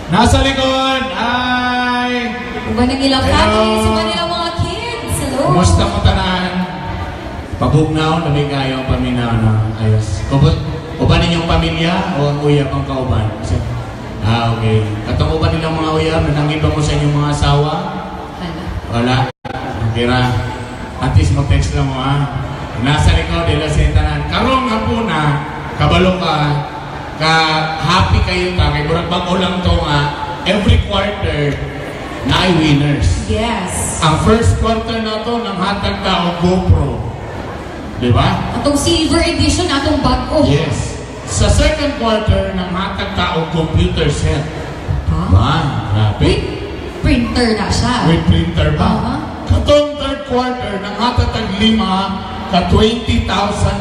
Nasa likod! Hi! Uban ang ilang Hello. families, uban ilang mga kids. Hello. Kumusta mo tanan? Pabugnaw, lami kayo ang paminaw na ayos. Uban ninyong pamilya o ang uyab ang kauban? Ah, okay. Katong uban nilang mga uyab, nananggi ba mo sa inyong mga asawa? Hala. Wala. Okay ra. At least mag-text lang mo, ha? Nasa likod, nila sa tanan. Karong hapuna, kabalo ka, ka happy kayo ta, kay murag bago lang to nga, every quarter, naay winners. Ang first quarter na to, nang hatag ka og GoPro. Di ba? Atong silver edition, atong bag-o. Yes. Sa second quarter, nang hatag ka og computer set. Ha? Ba, grabe. With printer na siya. With printer ba? Aha. Katong third quarter, nang hatag tag lima ka 20,000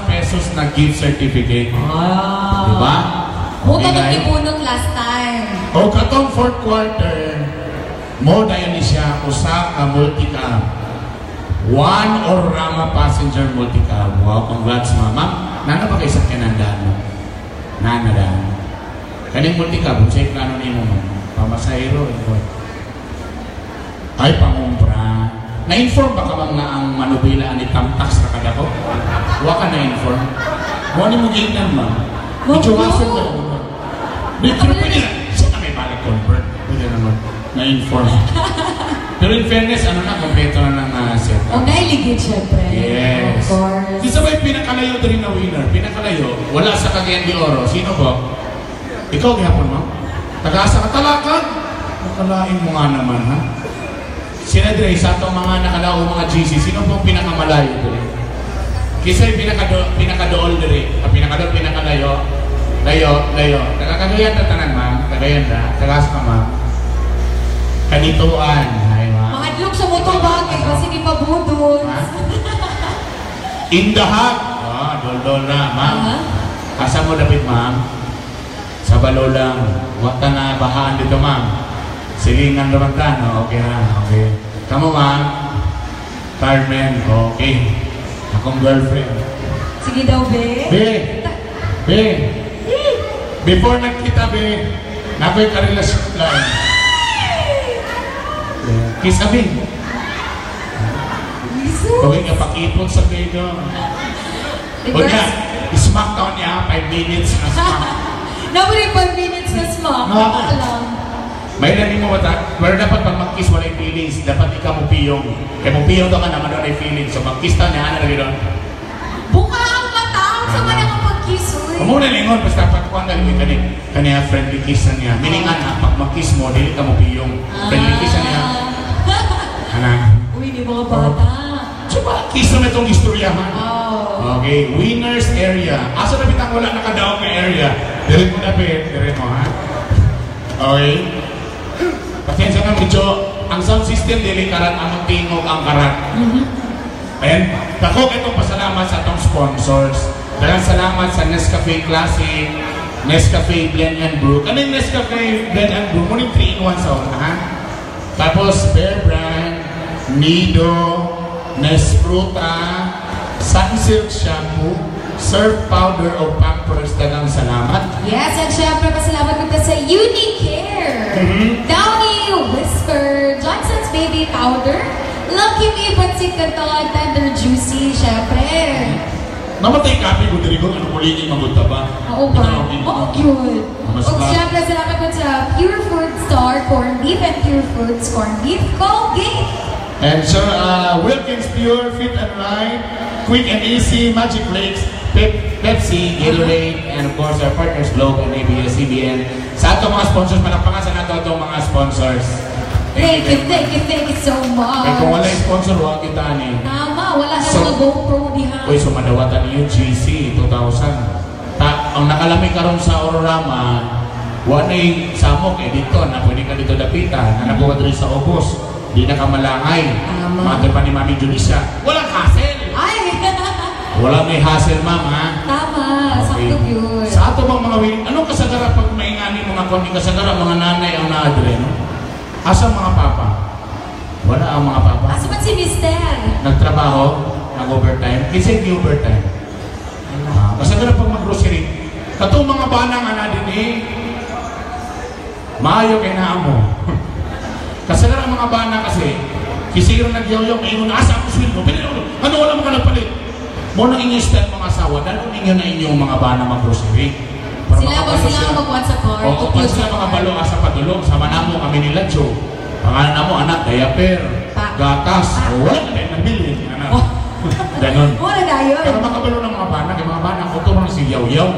pesos na gift certificate. Ah. Di ba? Mo Okay, katong guys? gibunot last time. O katong fourth quarter, mo dayon ni siya usa ka multicab. One Ororama passenger multicab. Wow, congrats, mama. Nana ba kay sakyanan daan mo? Nana daan. Kaning multicab, unsay plano nimo mo? Pamasahero, eh. Ay, pangumpra. Na-inform ba ka bang nga ang manubila ni Tamtax na kadako? Wa ka na-inform? Wa ni mo giingnan, ma'am. Medyo Ma'am, wasok no. na. Medyo pwede na. Siya na may balik convert. Pwede naman. Na-inform. Pero in fairness, ano na, kompleto na ng setup. O nailigid, syempre. Yes. Of course. Di sabay pinakalayo din na winner. Pinakalayo. Wala sa Cagayan de Oro. Sino ba? Ikaw, gihapon mo? Tagasa ka talakad? Nakalain mo nga naman, ha? Sina Dre, sa atong mga nakalao mga GC, sino pong pinakamalayo dire? Kisa'y pinakadool dire. Ah, pinakadool, pinakalayo. Layo, layo. Taga Cagayan ta tanan, ma'am. Cagayan ra. Tagas ka, ma'am. Kanituan. Ay, ma'am. Mahadlok sa motor bagay kasi di pa budol. Ha? In the hut. Ah, dol-dol na, ma'am. Aha. Asa mo dapit, ma'am? Sa Balolang. Wata na bahaan dito, ma'am. Silingan naman ta, no? Okay na, okay. Kamo, ma'am? Carmen, okay. Akong girlfriend. Sige daw, be. Be! Be! Before nagkita, be, nako'y karelasyon lang. Kiss abi. Jesus. Okay nga, pakipot sa bedo. The O niya, girls- smackdown niya, 5 minutes na smack. Nabali 5 minutes na smack. No. Alam. May laning mo bata, pero dapat pag mag-kiss walay feelings, dapat ikaw mo piyong. Kaya mo piyong daw ka naman doon ay feelings. So mag-kiss ta niya, ano na gano'n? Buka ang mata sa man ang pag-kiss, uy. Kamo na lingon, basta pag kuwan dahil kani, kaniya friendly kiss na niya. Meaning nga, pag mag-kiss mo, dili ka mo piyong. Friendly kiss na niya. Ana. Uy, di mga bata. So ba, kiss naman itong istoryahan. Oh. Okay, winner's area. Asa na bitang wala nakadaog nga area? Dire mo na, be. Dire mo, ha? Okay. Pasensya na medyo, ang sound system dili karat, among tingog ang karat. Ayan, dako itong pasalamat sa atong sponsors. Daghang salamat sa Nescafe Classic, Nescafe Blend and Brew. Kaning Nescafe Blend and Brew, muning 3 in 1 sa una, ha? Tapos Bear Brand, Nido, Nesfruta, Sunsilk Shampoo, Surf Powder o Pampers. Daghang salamat. Yes, and syempre, pasalamat ko sa Unicare, Downy Whisper, Johnson's Baby Powder, Lucky Me Pansit Canton, Tender Juicy, syempre. Namatay kape ko diri ko, ano muli magunta ba? Oo ba? Oh, cute. Mas Ug syempre, salamat po sa Pure Food Star Corned Beef and Pure Foods Corned Beef Colgate. And so, Wilkins Pure, Fit and Right, Quick and Easy, Magic Flakes, Pepsi, Gatorade, and of course our partners Globe and ABS-CBN. Sa atong mga sponsors, palakpakan sa nato atong mga sponsors. Thank you, thank you, thank you so much. Kaya kung wala yung sponsor, wala kita ni. Tama, wala na So- mga GoPro diha. Uy, so madawatan niyo GC 2000. Ta ang nakalami karon sa Ororama, wa nay samok eh dito na pwede ka dito dapitan. Na nakuha diri sa ubos. Di na ka malangay. Tama. Mato pa ni Mami Julissa. Walang hassle. Ay! Wala may hassle, ma'am, ha? Tama, sakto yun. Sa ato bang mga winning, anong kasagara pag may ngani mga kundi kasagara mga nanay ang naadre, no? Asa ang mga papa? Wala ang mga papa. Asa man si Mister? Nagtrabaho, nag-overtime. Kinsa yung overtime? Ah, kasagara pag mag-grocery. Katong mga bana nga na din eh. Maayo kay naa mo. Kasi ang mga bana kasi, kisiro nagyoyong, ingon, "Asa ako sweldo?" Pili, ano, wala mo ka nagpalit? Mo nang inyong style mga asawa, dahil ninyo na inyong mga bana mag-grocery. Para Sila ba makabalo. Sila ang magkuhan sa car? Oo, Tukod pag sila sa mga car. Balo asa padulong, sama namo kami nila Joe. Pangalan namo anak, diaper, Pa. Gatas, Pa. oh, wala na tayo nabili. Anak. Oh. Ganon. Wala na yun. Pero makabalo ng mga bana, kay mga bana, ko to si Yaw Yaw.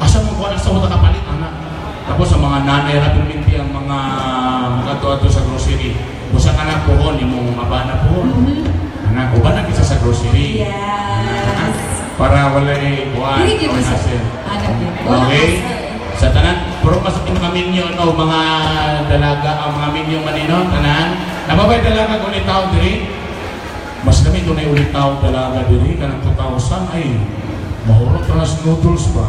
Asa mo kuha sa uta kapalit, anak? Tapos ang mga nanay ra piminti ang mga makadto sa grocery. Busa ka na pohon, imong mga bana pohon. Anak, uban na kita sa grocery. Yes. Para walay buwan. Dili gyud mo sa hassle. anak yun. Wala Okay? hassle. Sa tanan, pero mas yung kaminyo, no, mga dalaga, ang mga minyo manino, tanan. Nababay dalaga kung taon diri? Mas kami kung ulit taon dalaga diri, kanang 2,000, ay, mahurot na sa noodles ba?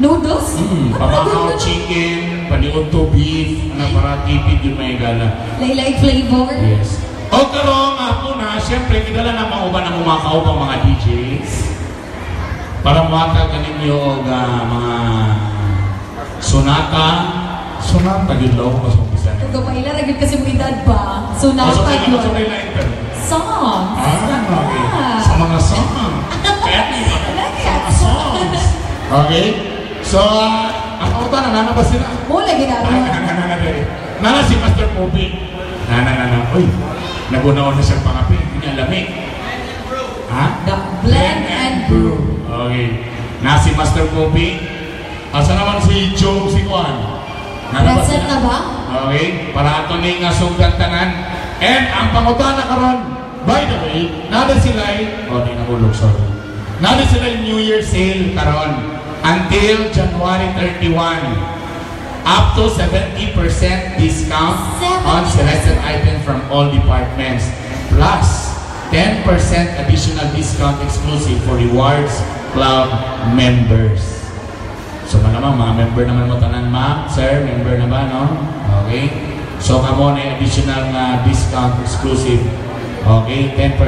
Noodles? Pamakaw chicken, paniudto beef, ano para tipid yung may gala. Laylay flavor. Yes. O karong hapon na, siyempre, kidala na mga uban ang mga kaupang mga DJs. Para muhatag kaninyo og mga sonata. Sonata gyud law ko sa umpisa. Kung kapaila, ra gyud kasi mo edad ba? So, Oh, so natag kailangan sa yun. lain pero. Songs. Ah, okay. Sa mga song. Kaya Kaya sa songs. Okay? So, ang kautan na, nana ba sila? Mo lagi na. Ay, nana, nana, nana. Nana si Pastor Pobi. Nana, nana. Uy, nagunaon na siyang pangapi. Hindi niya lamig. Ha? The Blend and Brew. Okay. Na si Master Kobe. Asa naman si Joe si Juan? Nana ba Present sila? na ba? Okay. Para ato ni nga sugdan tanan. And ang pangutana karon, by the way, nada sila, oh, di nahulog, sorry. Nada sila New Year sale karon until January 31. Up to 70% discount on 70%. Selected items from all departments. Plus, 10% additional discount exclusive for Rewards Club members. So malamang mga member naman mo tanan, ma'am, sir, member na ba, no? Okay? So kamo na additional nga discount exclusive. Okay, 10%.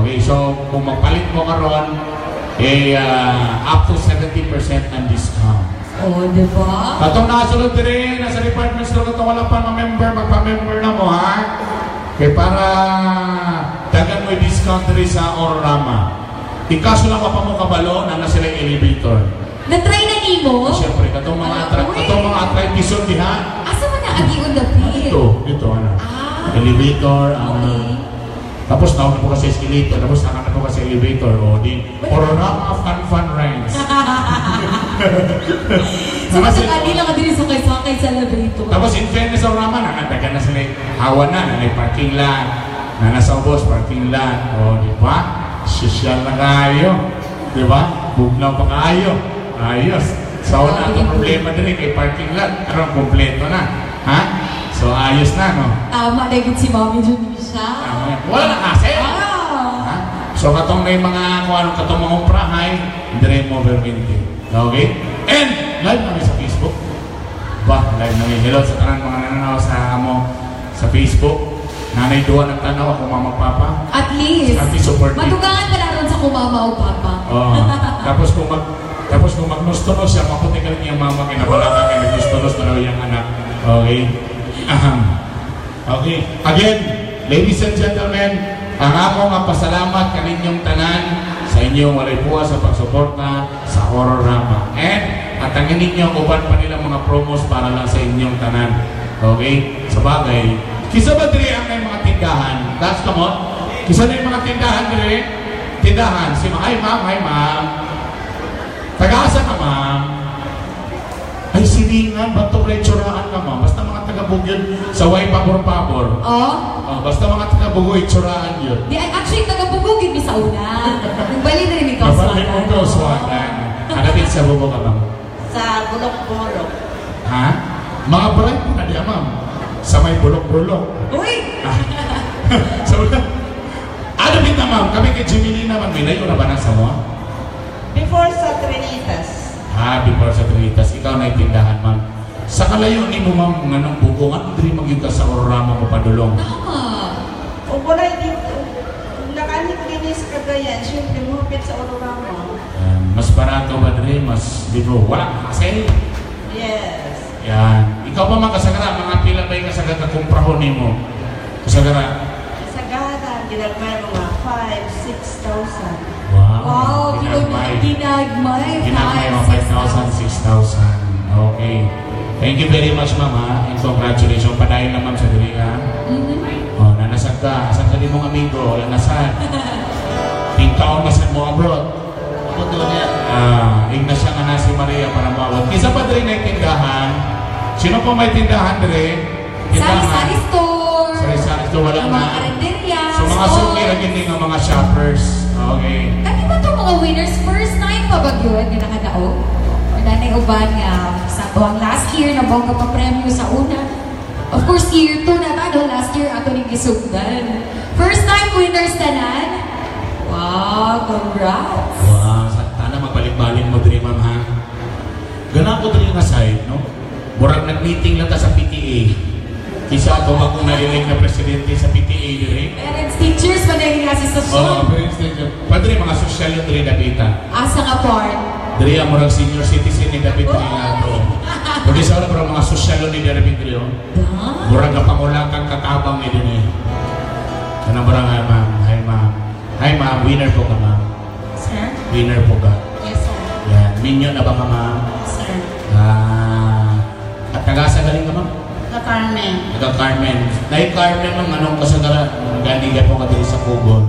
Okay, so kung magpalit mo karon eh up to 70% ang discount. Oh, di ba? Katong nakasunod dire, nasa department store katong wala pa ma-member, magpa-member na mo, ha? Kay para dagan mo yung discount diri sa Ororama. Ikaso lang pa mo kabalo na na sila yung elevator. Na-try na nimo? Siyempre, katong mga Uy. Katong mga arthritis diha. Asa man na agiun dapit? Dito, dito ano. Ah. Elevator, ano. Okay. Tapos nauna po kasi escalator, tapos naka na po kasi elevator, o di Ororama Fun Fun Rides. So, masakali lang ka din sakay-sakay sa elevator. Tapos in fairness sa Ororama, nakatagan na sila, hawa na, nanay parking lot, na nasa ubos, parking lot, o di ba? Social na kayo, di ba? Bugnaw pa kayo, ayos. So wala akong problema din kay parking lot, karon kompleto na, ha? So ayos na, no? Tama na yun si Mami Junisha. Tama yan. Wala na kasi. Ah. Ha? So katong may mga kung ano katong mga umprahay, dire mo vermente. Okay? And live namin sa Facebook. Ba, live namin. Hello sa tanan mga nananaw sa amo sa Facebook. Nanay duwa nagtanaw ako mama papa. At least. At least supportive. Matugangan pala ron sa kumama o papa. Oh. Tapos kung magnustonos siya, maputi ka rin niyang mama kinabala ka kay nagnustonos na raw iyang anak. Okay? Aham. Okay. Again, ladies and gentlemen, ang ako nga pasalamat kaninyong tanan sa inyong walay buwa sa pagsuporta sa Horrorama. And atangin ninyo ang uban pa nila mga promos para lang sa inyong tanan. Okay? Sa bagay, kisa ba diri ang may mga tindahan? That's come on. Kisa na yung mga tindahan diri? Tindahan. Si ma hi ma'am, hi ma'am. Taga-asa ka, ma'am? Ay, silingan, bato retsuraan ka, ma'am. Basta mga taga-bugyo sa way pabor-pabor. Oh? Oh, basta mga taga-bugoy, tsuraan yun. Di, actually, taga-bugugin mi sa una. Nagbali na rin ikaw sa Nabalik mo to, swagan. Hanapin sa bubo ka, ma'am. Sa Bulok-Bulok. Ha? Mga bright na diya, ma'am. Sa may bulok-bulok. Uy! So, ano na, ma'am? Kami kay Jimmy naman, may layo na ba na sa mo? Before sa Trinitas. Ah, before sa Trinitas, ikaw na itindahan, ma'am. Sa kalayo ni mo, ma'am, nganong bugo, nga diri magyud ka sa Ororama mo padulong? Tama. O wala dito. Kung nakaani ko din sa Cagayan, syempre muhapit sa Ororama. Mas barato ba diri? Mas dito? Wala kasi. Yes. Yan. Ikaw pa man kasagara, mga pila ba yung kasagara kakumprahon nimo? Kasagara. Kasagara, ginagmay mga 5, 6,000. Wow. Wow, Ginagmay. ginagmay. Ginagmay mga 5,000, 6,000. Okay. Thank you very much, mama. And congratulations. Padayon lang, ma'am, sa diri, ha? Mhm. Oh, nanasag ka. Asan ka mong amigo? Wala nasad. Tingkaon na sa mo abroad. Ako doon niya. Ah, ingna siya nga na si Maria para maawat. Isa pa diri na tindahan. Sino po may tindahan diri? Sari-sari store. Sari-sari store, wala Mga na. karinderya. So mga store. suki ra gid ni nga mga shoppers. Okay. Kani ba itong mga winners? First time pa ba yun nga nakadaog? Or nanay uban nga sa tuwang last year na bongga pa premyo sa una. Of course, year 2 na ta, no? Last year ato ning gisugdan. First time winners tanan. Wow, congrats! Wow, sana magbalik-balik mo diri, ma'am, ha. Gana ko diri nga side, no? Murag nag-meeting lang ta sa PTA. Kisa ako akong na-elect na presidente sa PTA diri. Parents, teachers, manay nga Oh, asosasyon. parents teacher. Padre, mga sosyal yung diri dapita. Asa nga part? Diri ang murag senior citizen ni David diri nga to. Kundi sa wala pero mga sosyal ni David diri oh. Da? Murag ka pangula kang katabang ni dinhi. Kanang murag, hi ma'am, hi ma'am. Hi ma'am, winner po ka, ma'am. Sir? Winner po ka. Yes, sir. Yan, minyo na ba ka, ma'am? Sir. Ah, at taga-asa galing ka, ma'am? Ka Carmen. Taga Carmen. Dahil Carmen, ma'am, anong kasagaran? Gani ka po ka diri sa Kugon.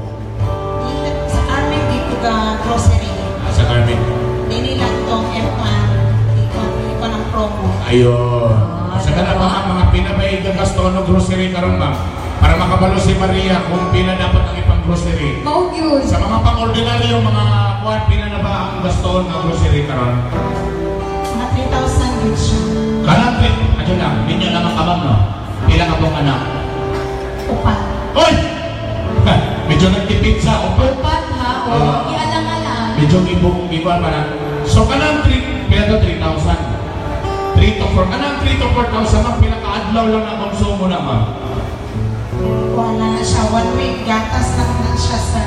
Sa Carmen dito ka grocery. Ah, sa Carmen. Dili lang tong F1. Dito, dito ng promo. Ayun. Ah, Sa kana diba? mga pila ba igasto no grocery karon, ma'am? Para makabalo si Maria kung pila dapat ang ipang grocery. Mao yun. Sa mga pang-ordinaryo, mga kuan, pila na ba ang gaston ng grocery karon? Mga 3,000 din siya. Kanang adyo lang, ninyo lang ang kamam, no? Pila ka pong anak? Upat. Oy! Medyo nagtipid sa upat. Upat ha, o Ah. ialang-alang. Medyo ibong iba pa na. So kanang 3, pila to 3,000. 3 to 4. Kanang 3 to 4,000, ma'am, pinakaadlaw lang ang konsumo na, ma'am. Wala na siya. One week gatas lang na siya, sir.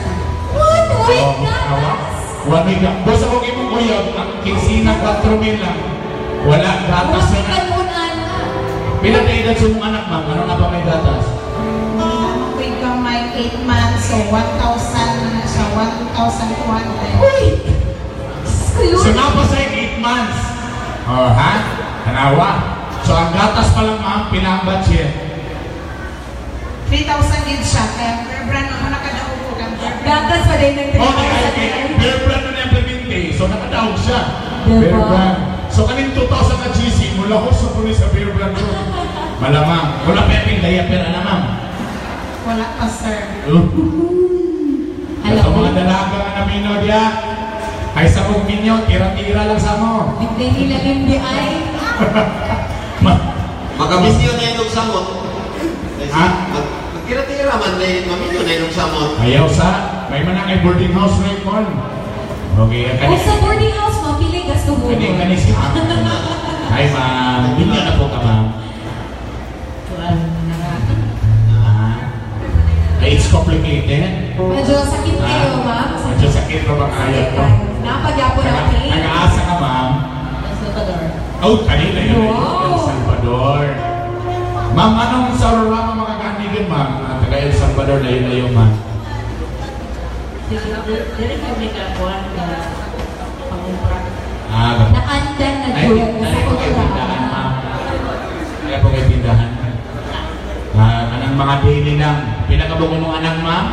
What? Wait, Oh, awa. gatas? One week lang. Boss, ako imong uyab, ang kinsina 4 mil lang. Wala, gatas Wala na. kanon, ana. Pila na edad sa mong anak, ma'am? Ano na ba may gatas? Ako'y gamay 8 months. So 1,000 na na siya. 1,200. Uy! Diyos ko yun. So, napa sa 8 months. Oh, ha? Tanawa. So, ang gatas pa lang, ma'am, pila ang budget? 3,000 din siya. Kaya per brand ako nakadaog ko. Kaya per brand. Gatas pa din ng Oh, okay. 3,000. Bear brand na implemente. So, nakadaog siya. Diba? Bear brand. So, kaning 2,000 na GC, mula ko sa pulis sa bear brand ko. Malamang. Wala pa yung diaper, ana, ma'am. Wala pa, sir. Alam Ito mo. mga dalaga nga namino diya. Ay sa kong minyo, tira-tira lang sa mo. Hindi nila limbi ay. Makamisyo na yung samot. Ha? Magtira-tira man na yun, maminyo na yung samot. Ayaw sa, may manang ay boarding house na yun. Okay, O kani. sa boarding house, mapili gasto mo. Kani, kani si Hi, ma'am. Minyo na po ka, ma'am. Ah. Ay, it's complicated. Medyo sakit kayo, ma'am. Medyo sakit pa bang Sakit ayaw ko? kayo. Napagyapon ang pain. Nag-aasa ka, ma'am. El Salvador. Oh, kanina yun. Wow. El Salvador. Ma'am, anong sa Aurora makakanigin, ma'am? Ah, taga El Salvador, layo-layo, ma'am. Dili kami kakuan ka pangumpra. Ah, Naandan na ay, yun. ay, po kayo tindahan, ma'am. Kaya po kayo tindahan. Ah, anang mga daily lang. Pila ka ba mong anak, ma'am?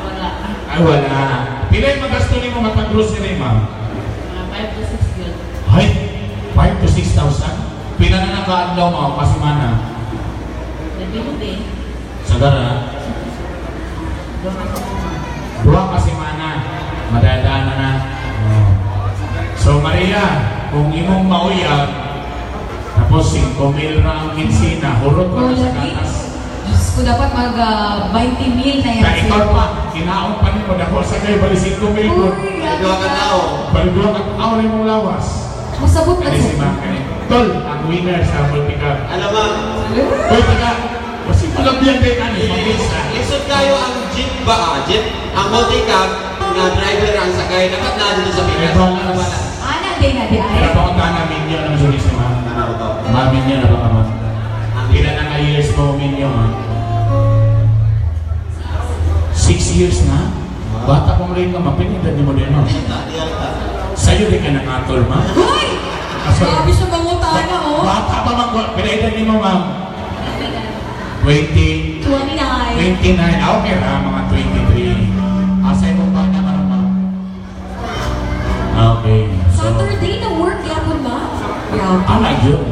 Wala. Ay, wala. Pila yung magasto nimo matag-grocery, ma'am? Mga 5 to 6 yun. Ay, 5 to 6,000? Pila na nakaadlaw, ma'am, pasimana? Depende. Sagara, Duha ka mga. Duha ka semana, madadaan na na. Oh. So Maria, kung imong mauyab, tapos 5 mil ra ang kinsina, hurot ka na sa gatas. Diyos ko, dapat mag 20 mil na yan. Na ikaw pa, kinaon pa nimo, dako sa kayo, bali 5 mil ko. Uy, Ay, duha ka tao. Bali duha ka tao na imong lawas. Musabot na Kani si siya. Ma'am, kani. Tol, ang winner sa multicab. Alam ma'am, Uy, taga, kasi malabyan kayo kani, mabilis na. lisod kayo ang jeep ba? Ah, jeep? Ang multicab na driver ang sakay, dapat na dito sa Pinas. May balance. Anang day na di ay. Pero pakunta namin yun ang suli si Ma'am. Ano to? Ma'am, yun na ba ka, ma'am? mo minyo, ma'am? 6 years na? Bata pa mo rin ka, ma'am. Pinindad ni mo din, no? Sa'yo din ka nangatol, ma'am. Hoy! Grabe siya mangutana, oh. Bata pa man. Pinaedad ni mo, ma'am? 20. 29. 29. Ah, okay ra, mga 23. Asa imong bata karon, ma'am? Ah, okay. So, Saturday na work yapon, ma. Grabe. Ah, yun.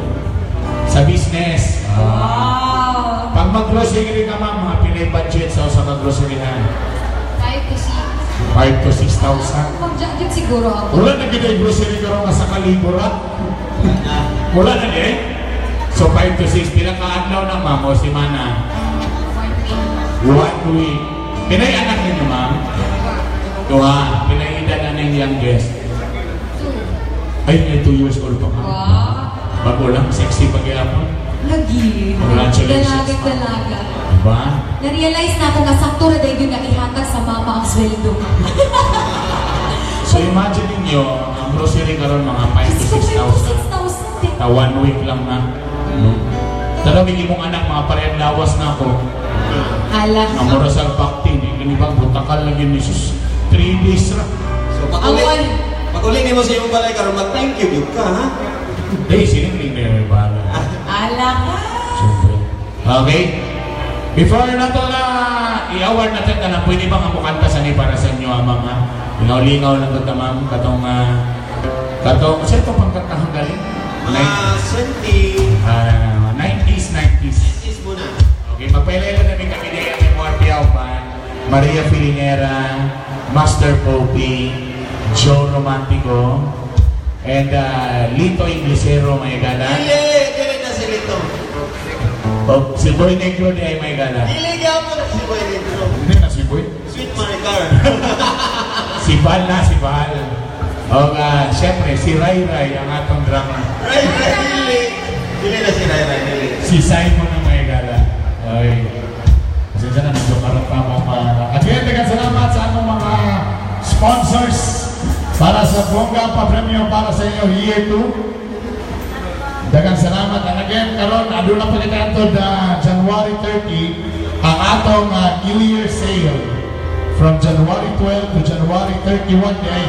Sa business. Ah. Wow. Pag mag-grocery ka, ma'am, mga pinay budget sa usa ka grocery ha. 5 to 6. 5 to 6,000. Mag-jacket siguro ako. Wala na gid grocery karon nga sa kalibo ra. Wala na eh. So 5 to 6 pila ka adlaw na ma'am o semana? 1 week. 1 week. Pinay anak ninyo, ma'am? Duha. Pinay edad na ng youngest? 2. Ay, may 2 years old pa ka. Wow. Bago lang, sexy pagyapon. Lagi. Congratulations. Dalaga, dalaga. Diba? Na-realize na ako nga sakto na dahil yun ihatag sa mama ang sweldo. So imagine ninyo, ang grocery karon mga 5 to Kasi kung 6,000. 5 to 6,000 eh. Ta 1 week lang na. No? Tanawin imong anak, mga parehang lawas na ako. Hala. Ang mura sa bakti, ni ganibang butakal lagi ni sus. 3 days ra. So Ang pag-uli nimo sa imong balay karon mag-thank you gyud ka ha. Day, siningling na yung bahala. Ala ka. Siyempre. Okay? Before na to na i-award natin ka na, pwede ba nga mukanta sa ni para sa inyo, ah, ma'am, ha? Lingaw-lingaw lang ito, ma'am. Katong, katong, sa ito pang kantahang galing? Mga 20 90s, 90s. 90s muna. Okay, magpailaila namin kami ni MR Piaupan, Maria Filinera, Master Popey, Joe Romantico, and Lito Inglesero may gala. Dili, dili na si Lito. Oh, si Boy Negro di ay may gala. Dili gyapon na si Boy Negro. Hindi na si Boy. Sweet Maricar. Si Val na, si Val. O nga, syempre, si Ray Ray ang atong drummer. Ray Ray, dili. Dili na si Ray Ray, dili. Si Simon ang may gala. Okay. Pasensya na, medyo karot pa mo pa. At yun, daghang salamat sa atong mga sponsors para sa Bongga Pa-Premyo para sa inyo year 2. Daghang salamat. And again, karon aduna pa kita antod January 30 ang atong New Year sale from January 12 to January 31 day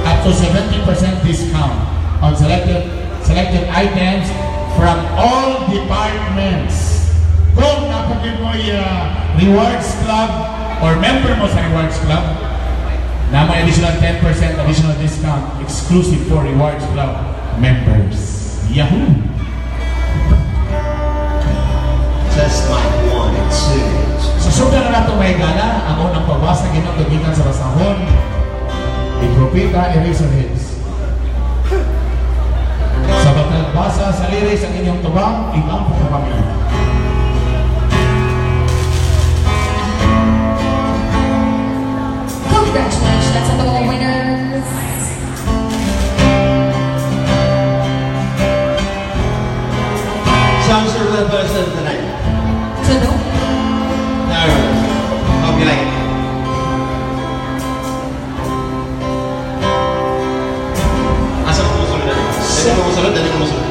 up to 70% discount on selected items from all departments. Kung napagin mo yung Rewards Club or member mo sa Rewards Club, na may additional 10% additional discount exclusive for Rewards Club members. Yahoo! Just my 1, 2. Susunod na nato may gala, ang unang pabasa ginoo gikan sa basahon ni Propeta Eraserheads. Sa basa sa lyrics ang inyong tubang, ikampo ka kami. Congratulations sa mga winners. Songs for the person tonight. Sino? No. Hope you like it. Asa ko musulod na? Dali ko musulod, dali ko musulod.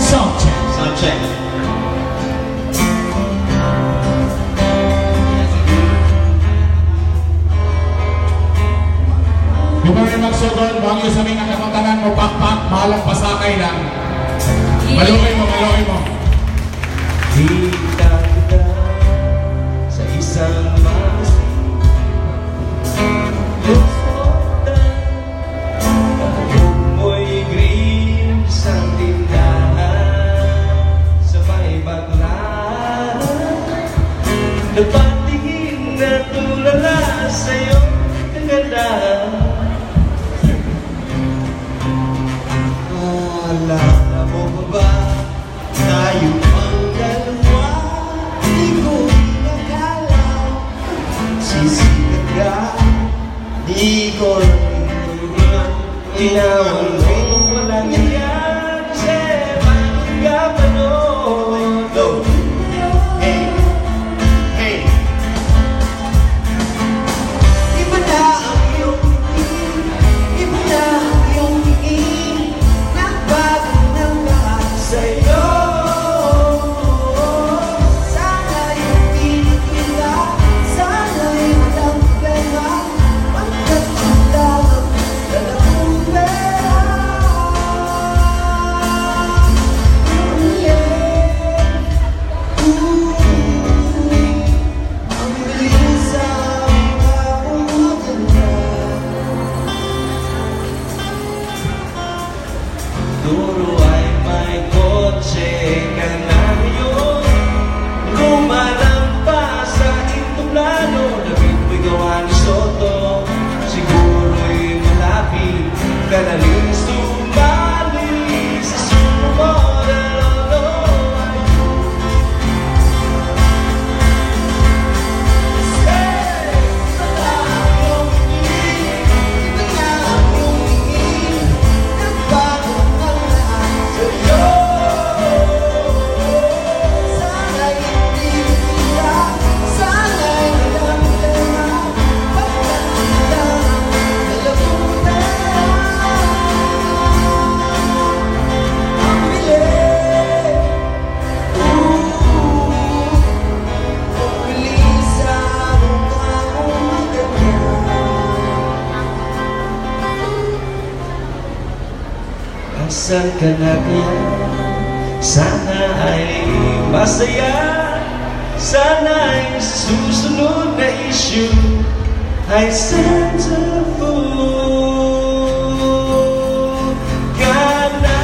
Sound check. Sound check. Before we magsugod, bangyo sa mga kakontanan mo, pakpak, mahalang pasakay lang. Malukay mo, malukay mo. Kita kita sa isang mas mo'y green sa tindahan sa may bakla. Napatingin na tulala sa'yo kagandahan. Alala mo pa ba tayo ang dalawa? Di ko inakala sisikat ka. Di ko tinawag mo walang yan. Kasi bakit ka pa nun? Go! Hey! Hey! Iba na ang iyong tingin, iba na ang iyong tingin. Nagbago ng lahat sa'yo. Nasaan ka na kaya? Sana ay masaya. Sana ay susunod na issue ay centerfold ka na.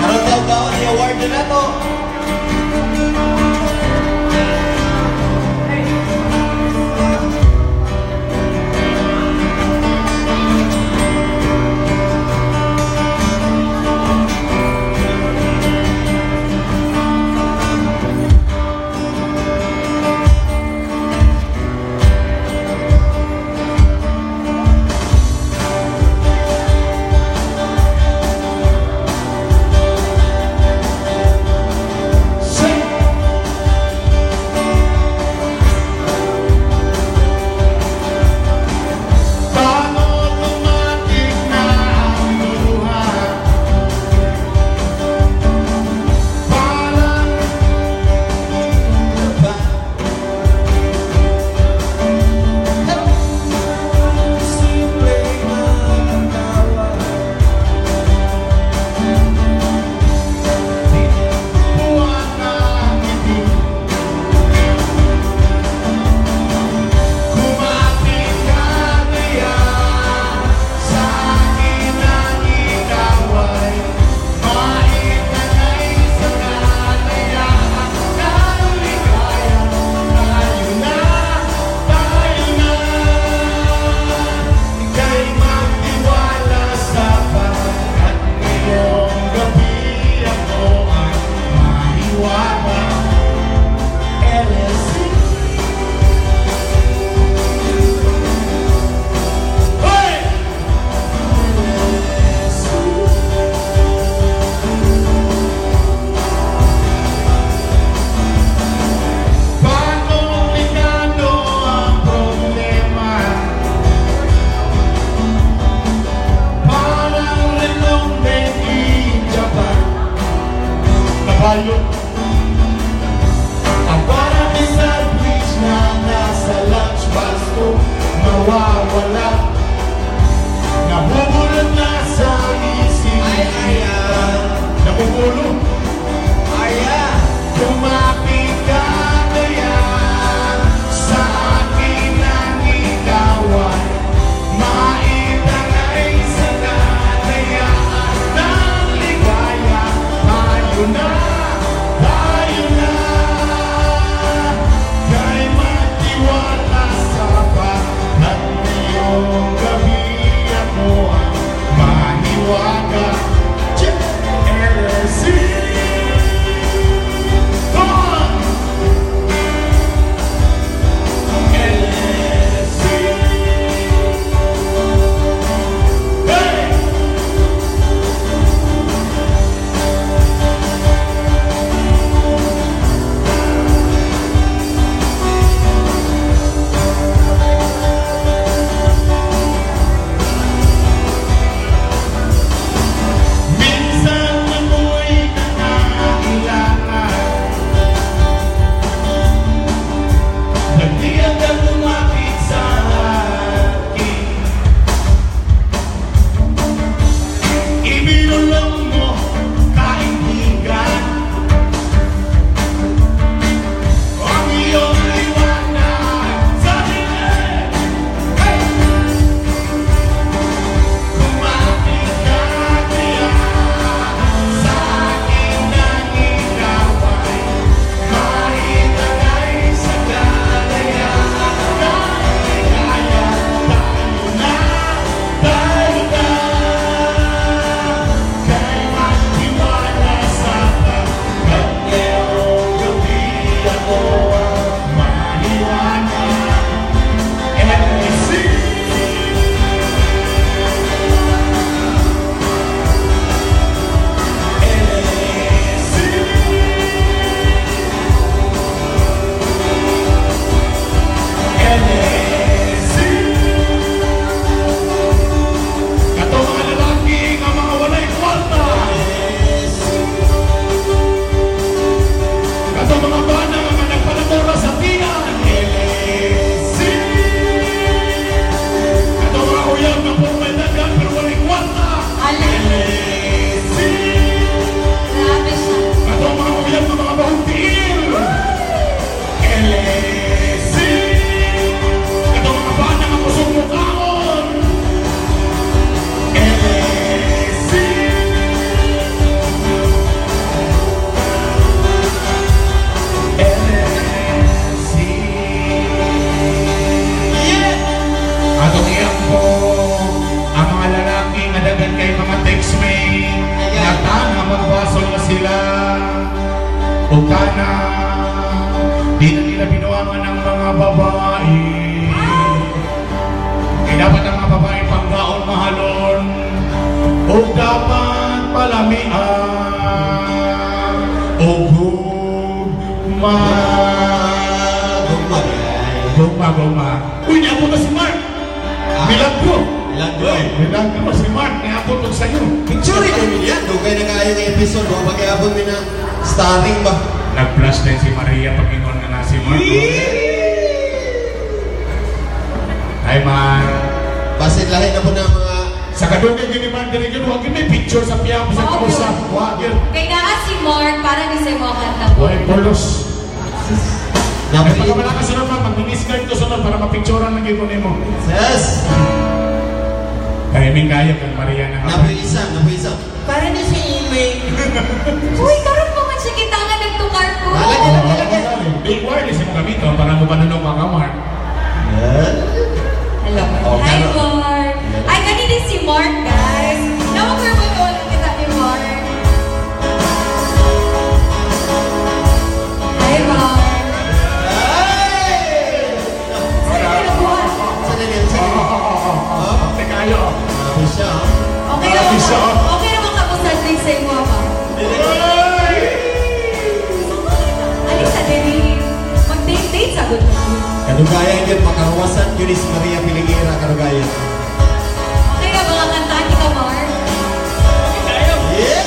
Karon daw daw ni award na nato. Paano tumating na ang luha? Parang Simple na tawa. Buwan na ang ngiti. Kumapit ka kaya sa akin ang ikaw ay maitanay sa kalayaan ng ligaya. Tayo na, tayo na. Ika'y magtiwala sa pagkat ngayong gabi ako ay mahiwaga. LSC. Hoy! Paano komplikado ang problema? Parang relong made in Japan. Kabayo. Ang parang sandwich na nasa lunchbox ko mawawala. Nabubulot na sa isip. Ay, ay, ah. Nabubulot. Ay, ah. Kumapit ka kaya sa akin ang ikaw ay maitanay sa kalayaan ng ligaya. Tayo na, tayo na. Kay magtiwala sa pagkat ngayong gabi ako ang mahiwaga. Check! LSC! O kana, di na nila binuangan ng mga babae. Kaya dapat ang mga babae panggaon mahalon o dapat palamian o gugma. Gugma ay. Gugma, gugma. Uy, niabot na si Mark! Milagro! Milagro. Milagro si Mark, niabot na sa'yo. Picture rin niya. Dugay na kaayo ng episode. Wa pag-iabot mi na starring ba? Nag-flash din si Maria pag ingon nga na si Mark. Hi, Mark. Basin lahi na po na mga Sa kadugay gini Mark, dili gyud wa gyud may picture sa piyang sa Oh, kausa. yun. Wa gyud. Kay naa si Mark, para ni sa mga kanta mo. Wa pulos. Ay, Napoy. pagka wala ka sunod, Mark, mag-miniskirt ko sunod para mapicturean lang gyud ko nimo. Yes! Timing kayo kang Maria na nga. Napoy isa, napoy isa. Para ni si Imay. Uy, karon pa man siya kita nga nagtukar ko. Lagi, lagi, lagi. Big wireless mo gamito para mo panunong ka, Mark. Hello. Oh, Hi, karon. Mark. Ay, kanina si Mark, guys. Nawa ko yung lang kita ni Mark. Hi, Mark. Ay! Saan ka nabuhat? Sa dali, sa dali. Oo. Teka, ayo. Napoy siya, oh. Okay naman Grabe siya, ka. oh. Okay naman ka mo sa drink sa imo ba? Ay! Alin sa dili. Mag-date-date sa good. Kadugayan yun, makaruwasan yun is Maria Pilingira, kadugayan. Okay na ba kantahan kita, Mark? Yeah!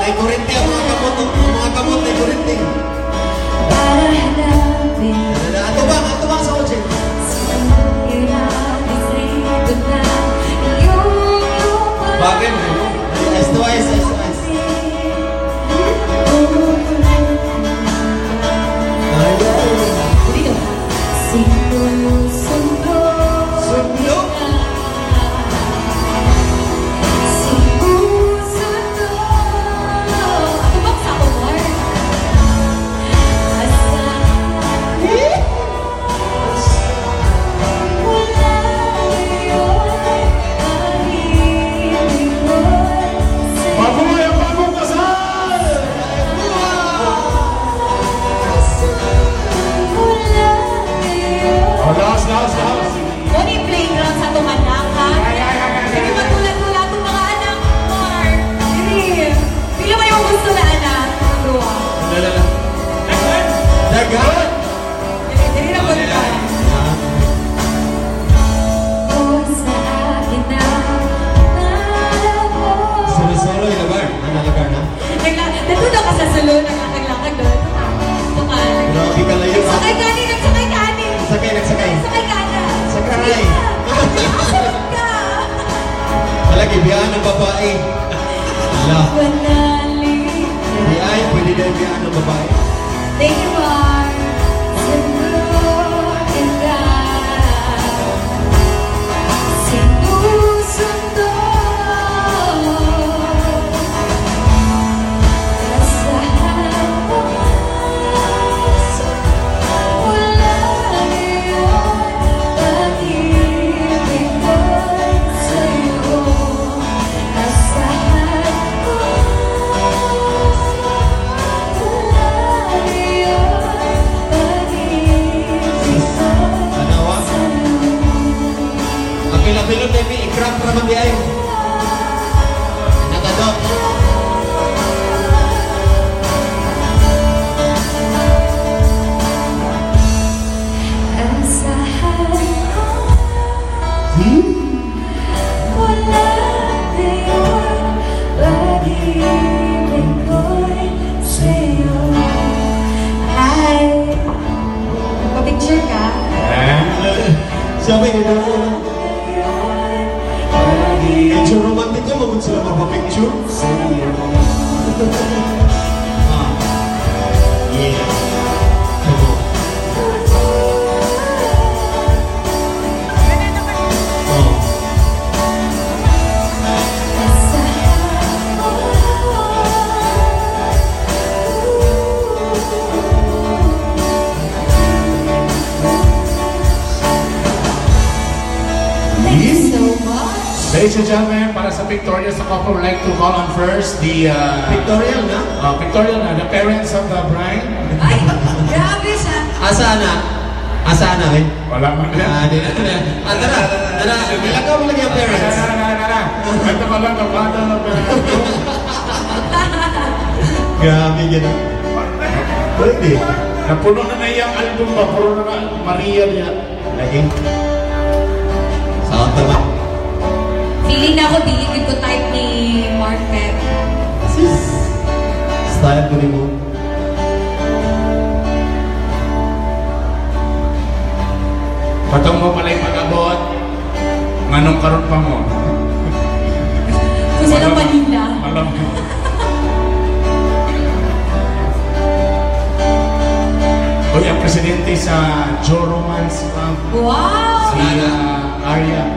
Naikurente ang mga kamot, ang mga kamot naikurente. Atubang, atubang sa kotse. Bagay mo. Eyes to eyes, eyes to eyes. Ay, ay. Sinusundo Sundo? Sinusundo. Atubang sa ako, Mark. Asa wala ngayon, pag-ibig ko'y sa'yo. Mabuhay ang bagong kasal! Wala ngayon. Oh, last, last, last. Mo ni playground sa atong anak, ha? Ay, ay, ay, ay, ay. Sige, matulad-tulad atong mga anak, Mark. Dili. Pila ba yung gusto na anak? Duwa. Dagan! Dili, dili na po ka. Sa akin na Solo-solo yung lugar. Ano lugar na? Natuto ka sa sulo, naglakad-lakad doon. Ito ka. Grabe ka layo. Nagsakay ka ni, nagsakay ka ni. Sakay, nagsakay. Nagsakay ka na. Sakay. Sige ka. Palagi, biyaan ng babae. Ala. Wanali. Biyaan, pwede na yung biyaan ng babae. Thank you, Mark. Sundo kita. Sinusundo. Sa puso, wala ngayon, pag-ibig ko'y sa'yo. Asahan puso, wala ngayon, pag-ibig ko'y Tanawa. sa'yo. Apil-apilon na yung i-crap raman di ay. Nakadot. Asahan ko, wala ngayon, pag-ibig ko'y sa'yo. Hi! Nagpa-picture ka? Eh? Sabi ni Damo. Medyo romantic ko, magod sila magpa-picture. Ah. Yeah. Come on. Oh. Asahan ko. Thank you so much. Ladies and gentlemen, para sa pictorial sa couple, would like to call on first the Pictorial na? Pictorial na, the parents of the bride. Ay, grabe siya. Asa na? Asa na eh? Wala man na. Ah, di na. Ah, tara. Tara. Ilakaw mo lagi ang parents. Na, na, na, na. Ito pa lang, kapata ng parents. Grabe gano'n. Pwede. Napuno na na iyang album ba? Puno na na Maria niya. Lagi. Sound naman. Feeling na ako, dili ko type ni Mark Pep. Sis. Style ko ni mo. Patong mo pala yung pag-abot. Nganong karon pa mo? Kung sila Manila. Alam mo. Uy, ang presidente sa Joe Romance Club. Wow! Si Arya.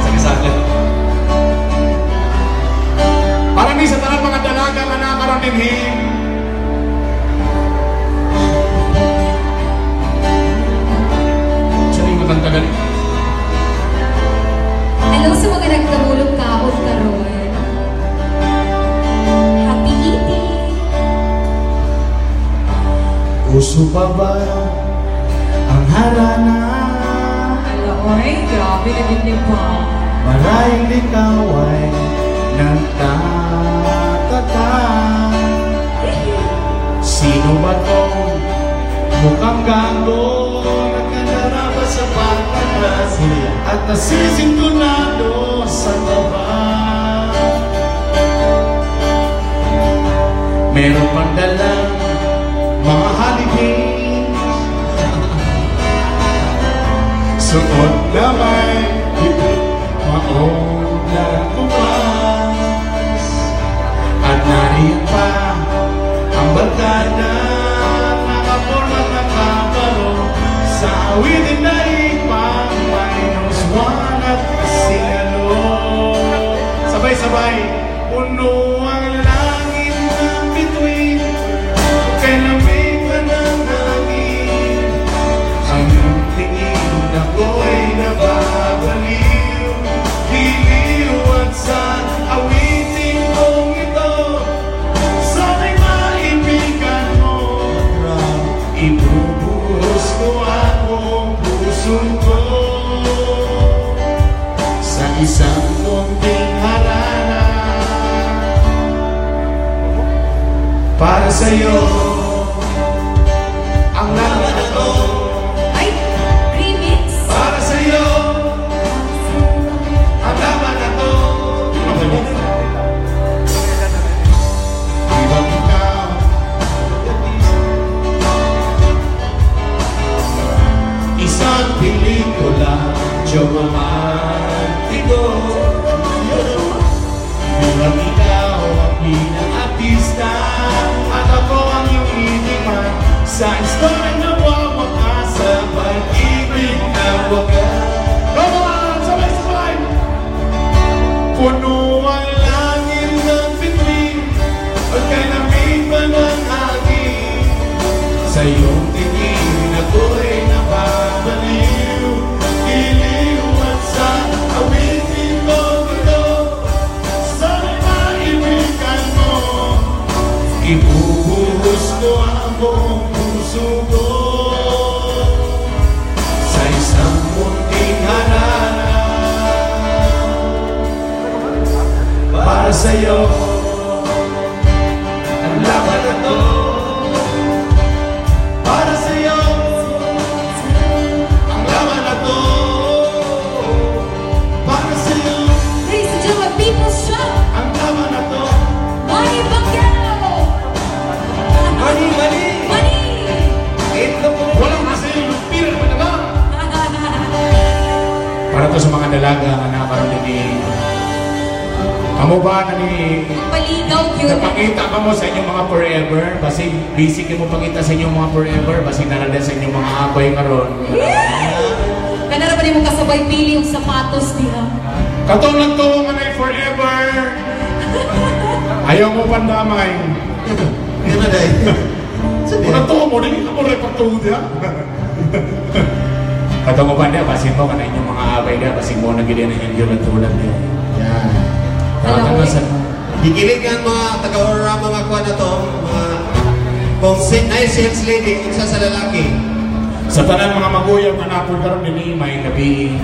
Sa kasakit. Para ni sa tanan mga dalaga nga nakaroon din him. Siya rin matang tagal. Hello sa mga nagkamulong kaon karon. Happy eating! Uso pa ba ang harana? Ala, oy, grabe na din ni ba? Marahil ikaw ay nagtataka. Sino ba to? Mukhang gago. Nagkandara ba sa pagkakas? At nasisintunado sa baba. Meron pang dalang mga holidays. Suot na may maong na kumas. At nariyan pa ang barkada, nakaporma at nakabaro. Sa awitin na ipang -1 at singalo. Sabay-sabay, puno ang langit ng bituin. Kay lamig pa ng hangin. Ang iyong tingin ako'y nababaliw. Giliw at sa awitin kong ito, sana'y maibigan mo. Ibubuhos ko ang buong puso ko sa isang munting harana. Para sa'yo ang laban na to. Ay, remix! Para sa'yo ang laban na to. Ibang ikaw, isang pelikula, romantiko. Bilang ikaw ang pinang-artista at ako ang iyong leading man sa istorya na wawakas sa pag-ibig na wakas. Come on! Sabay-sabay! Puno ang langit ng bituin at kay lamig pa ng hangin. Sa iyong tingin ako'y nababaliw. Giliw at sa awitin ko ito, sana'y maibigan mo. Ibubuhos ko ang buong puso ko sa isang munting harana. Para sa'yo ang laban na to. Para sa'yo ang laban na to. Para sa'yo Ladies and gentlemen, People's Shop! ang laban na to. Manny Pacquiao! Money, money! Money! Itlog mo. Walang kasi lupira naman na. Para to sa mga dalaga nga nakaroon din ni Kamo ba na ni Paligaw yun. Napakita ka mo sa inyong mga forever? Basi busy ka mo pakita sa inyong mga forever? Basi naradan sa inyong mga abay karon. Kanara ba ni mo kasabay pili yung sapatos diha? Katong lang to nga na forever. Ayaw mo pandamay. Yun na dahil. Wala to mo, dili ka mo repatuo diha. Katong uban dia, basin mo kana inyong mga abay dia, basin mo na gid na inyong giulat-ulat dia. Yan. Tawag na sa Gikilig ang mga taga-Aurora, mga kuha na to, mga kung na sales lady, unsa sa lalaki. Sa tanan mga magulang nga napol karon dinhi may gabi.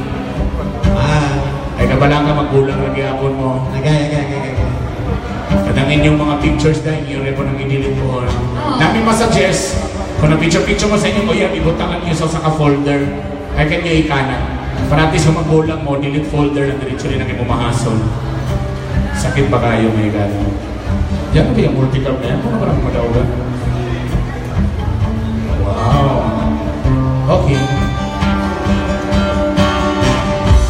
Ah, Ay kabalang ka magulang ra gyapon mo. Agay, agay, agay, agay. Kadang inyong mga pictures na inyo rin po nang i-delete po. Namin masuggest, kung na-picture-picture mo sa inyong uyab, ibutangan niyo sa ka folder. Ay kanya ikanan. Para at least kung magulang mo, delete folder na diretso rin ang imumahasol. Sakit ba kayo, my God? Yan ba yung multicab na yan? Ano ba ang madawgan? Wow. Okay.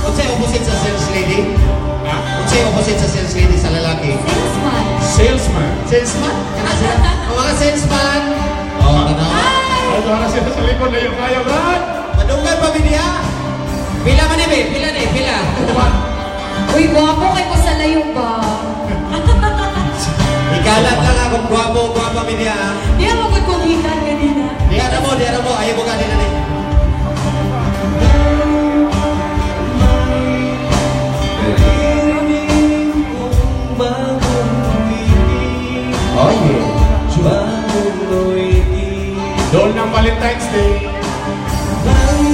Unsay opposite sa sales lady? Ah, Unsay opposite sa sales lady sa lalaki? Salesman. Salesman. Salesman? Kana sila? Ang mga salesman. Oh, tanawa. Ay, na sila sa likod na yung kaya, Brad! Madunggan pa niya. Pila man ni be? Pila ni? Pila. Uy, gwapo kay mo sa layo ba? Ikalat lang akong gwapo, gwapa mi niya. Di ako gud kong hikan ganina. Diya na mo, diya na mo. Ayaw mo ka din na ni. Oh, yeah. Doon ng Valentine's Day. May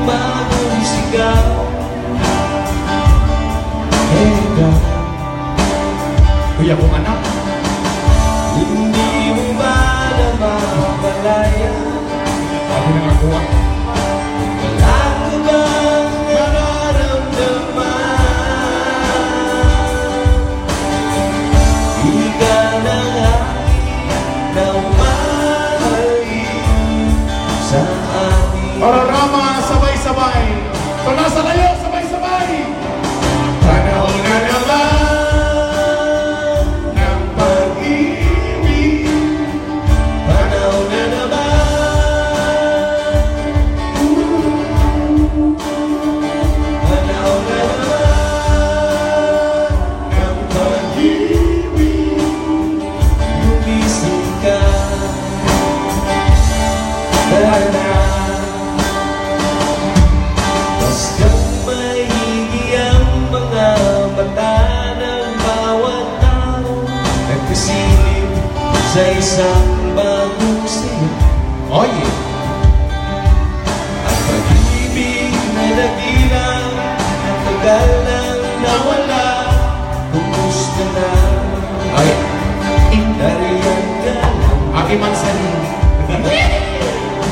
Bagong sigaw. Eka. Uy, akong anak. Hindi mo ba namamalayan? Ako na nakuha. Wala ko bang nararamdaman? Di ka ng hangin na umahalik sa akin. Ororama, sabay-sabay. Kung nasa layo, sabay-sabay. Panahon na naman ng pag-ibig. Panahon na naman. Panahon na naman Ng pag-ibig. Gumising ka. Tara na. Basta't maigi ang mga mata ng bawat tao, nagkasilip sa isang bagong sayo. Oh yeah. Ang pag-ibig na dakilang ang tagal nang nawala, kumusta na? Ay, Nariyan ka lang. Aki man sa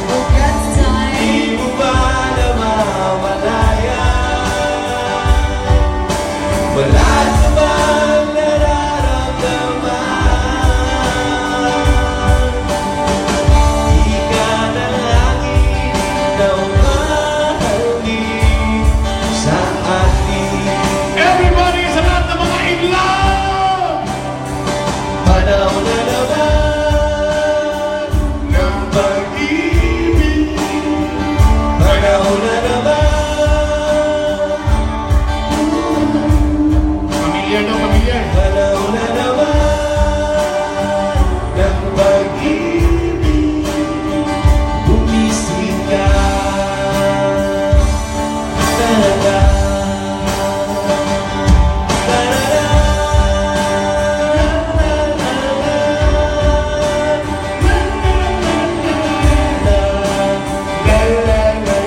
Congrats, time. Di mo ba namamalayan? Wala ka bang nararamdaman? Di ka ng hangin na umahalik sa atin. Everybody, sa lahat ng mga in love! Panahon na naman Ng pag-ibig. Panahon na naman. Familiar no, familiar. Panahon na naman ng pag-ibig. Gumising ka. Tara na. Tara na. La, la, la, la, la, la, la. Tara na. La, la, la, la. La, la, la, la, la, la, la.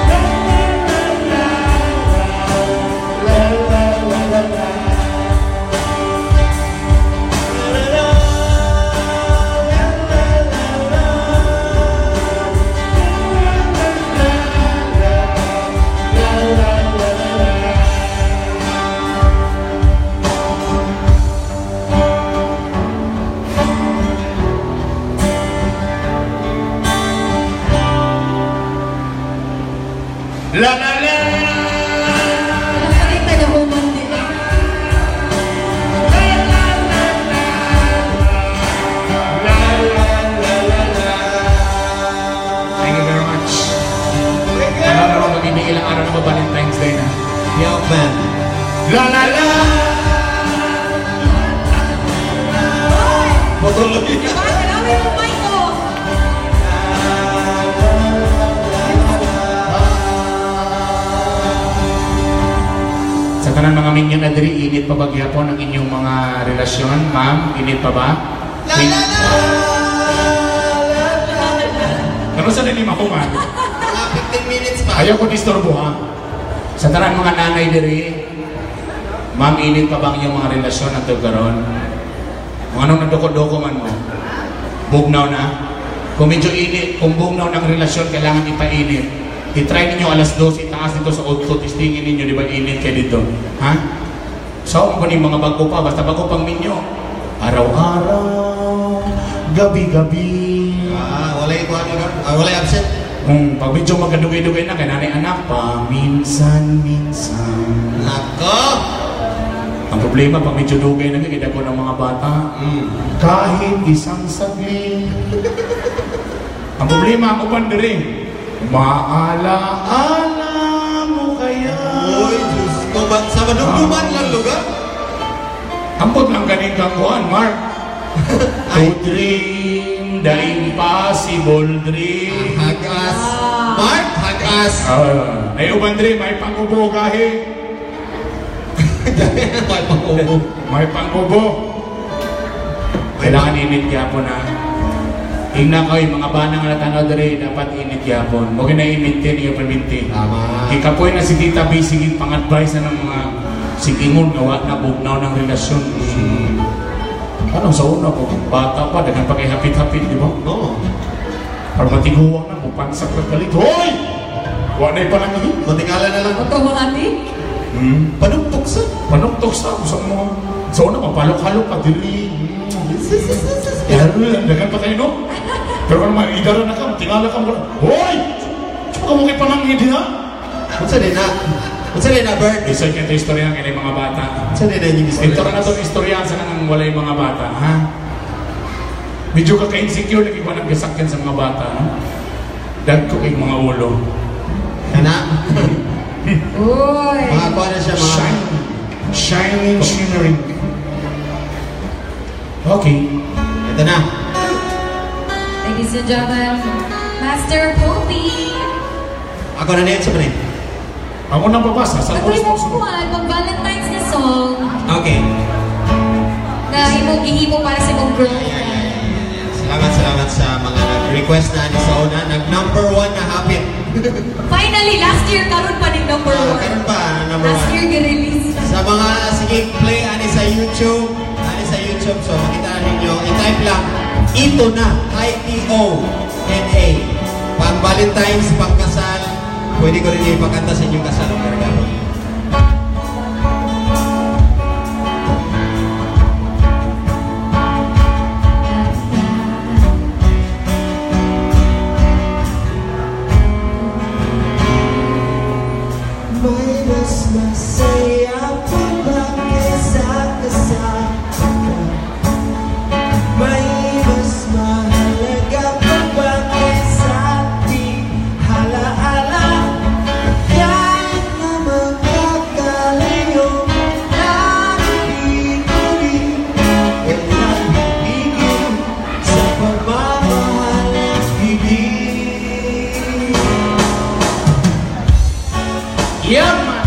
La, la, la, la, la, la. La, la, la, la, la. La la la! Nakakita na human din. La la la la! La la la la la! Thank you very much. Ano naman magiging ilang araw na ba Valentine's Day na? Man. La la la. Patuloy. Diba? Grabe yung mic ko. Sa tanan mga minyo na diri, init pa ba gyapon ang inyong mga relasyon? Ma'am, init pa ba? La la la. Ano sa nini mahuman? Mga 15 minutes pa. Ayaw ko disturbo ha. Sa tanan mga nanay diri, ma'am, init pa ba ang inyong mga relasyon at karon? Kung anong nadoko-doko man mo, bugnaw na. Kung medyo init, kung bugnaw ng relasyon, kailangan ipainit. I-try ninyo alas 12, taas dito sa 8, testingin ninyo, di ba init kayo dito? Ha? So, kung yung mga bago pa, basta bago pang minyo. Araw-araw, gabi-gabi. Ah, walay kuan ka. Ah, walay absent. Kung pag medyo magkadugay-dugay na, kay nanay anak, paminsan-minsan. Nako. Ang problema, pag medyo dugay na, kaya ko ng mga bata, kahit isang saglit. Ang problema, ang uban diri, maala-ala mo kaya. Uy, Diyos ko ba? Sa madumduman lang lugar? Ambot lang ganing kang kuan, Mark. To dream the impossible dream. Hagas. Mark, hagas. Ah, ay uban diri, may pangubo gahi. May pang-ubo. May pangubo. Kailangan init gyapon ha. Ingna ko yung mga banang nga natanaw diri dapat init gyapon. Mo gina i-maintain iyo perminti. Tama. Kikapoy na si Tita B sige pang-advise na ng mga sigingon nga wa na bugnaw ng relasyon. Ano sa una ko bata pa daghan pa kay hapit-hapit di ba? Oo. Para matiguang na mo pansak na kalit. Hoy! Wa na palanghi. Matingala na lang. Automatic. Panugtok sa. Panuktok sa mga sa una mapalok-halok ka diri. Daghan pa kayo no? Pero kung mga idara na ka, tingala ka mo. Hoy! Tsaka mo kay pananghi diha. Unsa din na? Unsa din na, Bert? Isa kaya ito istorya ng mga bata. Unsa din na yung istorya? Ito na itong istorya sa kanang walay mga bata, ha? Medyo kaka-insecure lagi ko nang gasakyan sa mga bata, no? Dagko kay mga ulo. Kana? Uy. Mga kuha na siya, mga... Shine. Shining, shimmering. Okay. Ito na. Ladies and gentlemen, Master Poppy. Ako na niyan sa manay. Ako nang babasa. Sa Ako oras rin mo mo kuhan, pag Valentine's na song Okay. na imong gihimo para sa imong girlfriend. Salamat, salamat sa mga nag-request na ni sa una. Nag-number 1 na hapit. Finally, last year, karon pa ni number Ah, 1. karon pa, number Last 1. year, gi-release. Sa mga sige play ani sa YouTube, so makita na ninyo, i-type lang ito na, I-T-O-N-A. Pang Valentine's, pang kasal, pwede ko rin ipakanta sa inyong kasal. Kargado. May mas masaya pa ba kesa kasama ka? May mas mahalaga pa ba kesa di halaala? Kahit na magkakalayo, nagpipili, walang pipigil sa pagmamahal at ibig. Yeah, man.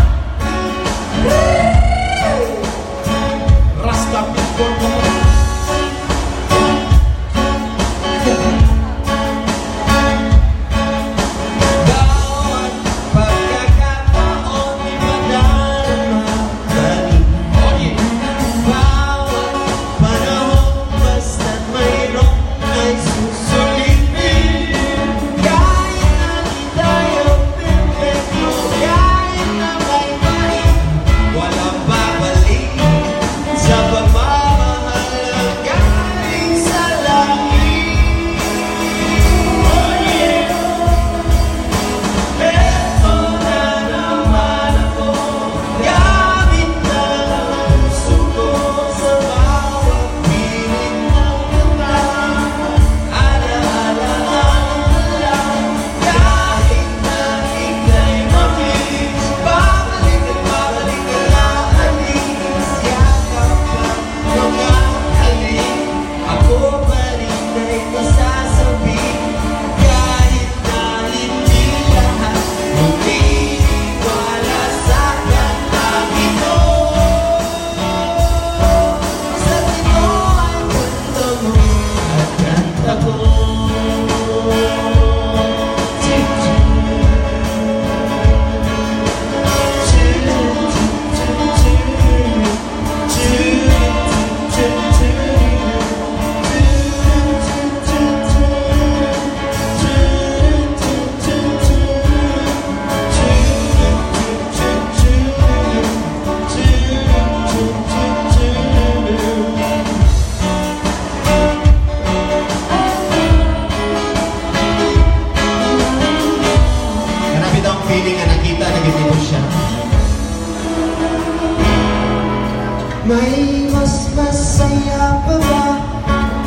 May mas masaya pa ba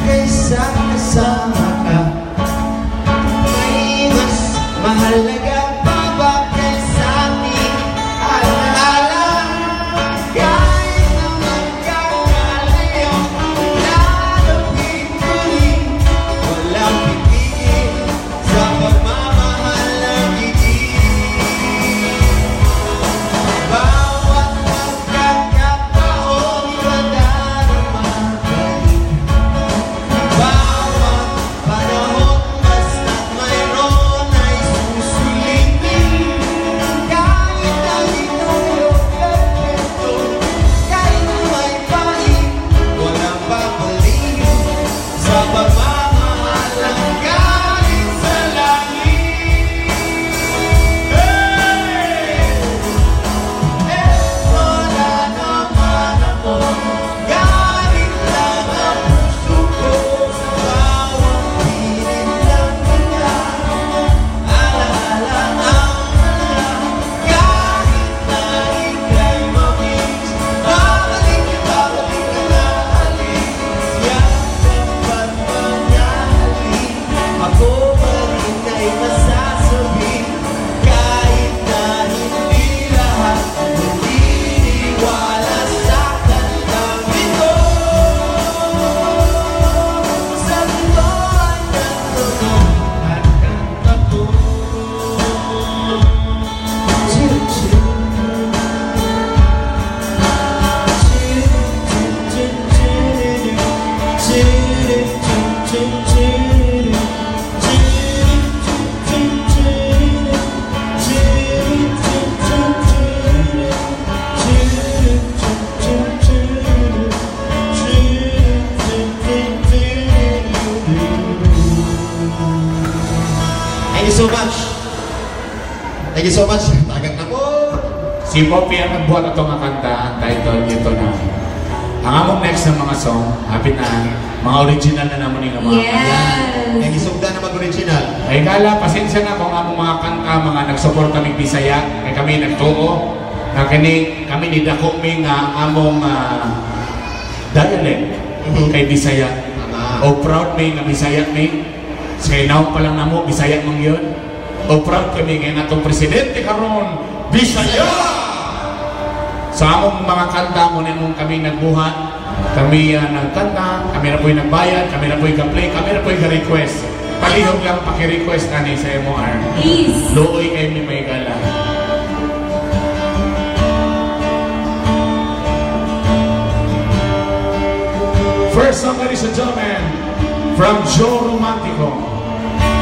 kaysa kasama ka? May mas mahalaga pa ba kaysa ating alaala? Kahit na magkakalayo, lalapit ko rin. Walang pipigil sa pagmamahal ng higit. Bawat pagkakataon, iba darama. Bawat panahon, basta't mayroon ay susulitin. Kahit na di tayo perpekto, kahit na may pait, walang babaliw sa pagmamahal ang galing sa langit. Hey! Eto na naman ako, galit lang ang puso ko sa bawat pilit lang kita. Alaala ang kahit na ika'y mamiss, babalik ka na alis. Yakap at mga halik, ako pa rin ay masasabi. Kahit na hindi lahat naniniwala sa kantang ito. Sa ito ay totoo at kanta ko. Choo, choo. Choo, choo, choo, choo, choo, choo, choo, choo, choo, choo, choo, choo, choo, choo. Thank you so much. Thank you so much. Tagak na po. Si Poppy ang nagbuhat ato nga kanta, ang title "Ito Na." Ang among next na mga song, hapit na, mga original na naman yung mga kanta. Yes. Kaya gisugda na mag-original. Ay kala, pasensya na kung among mga kanta, mga nag-support kami Bisaya, kay kami nagtuo, na kini, kami ni dako mi nga among dialect kay Bisaya. Tama. O proud mi nga Bisaya mi. Sa nawong pa lang namo, Bisaya man yun. O proud kami nga atong presidente karon Bisaya! Sa among mga kanta mo mong kami nagbuhat, kami nagkanta, kami na po'y nagbayad, kami na po'y ka-play, kami na po'y ka-request. Palihog lang paki-request ani sa MOR. Please. Luoy kayo mi may gala. First song, ladies and gentlemen, from Joe Romantico.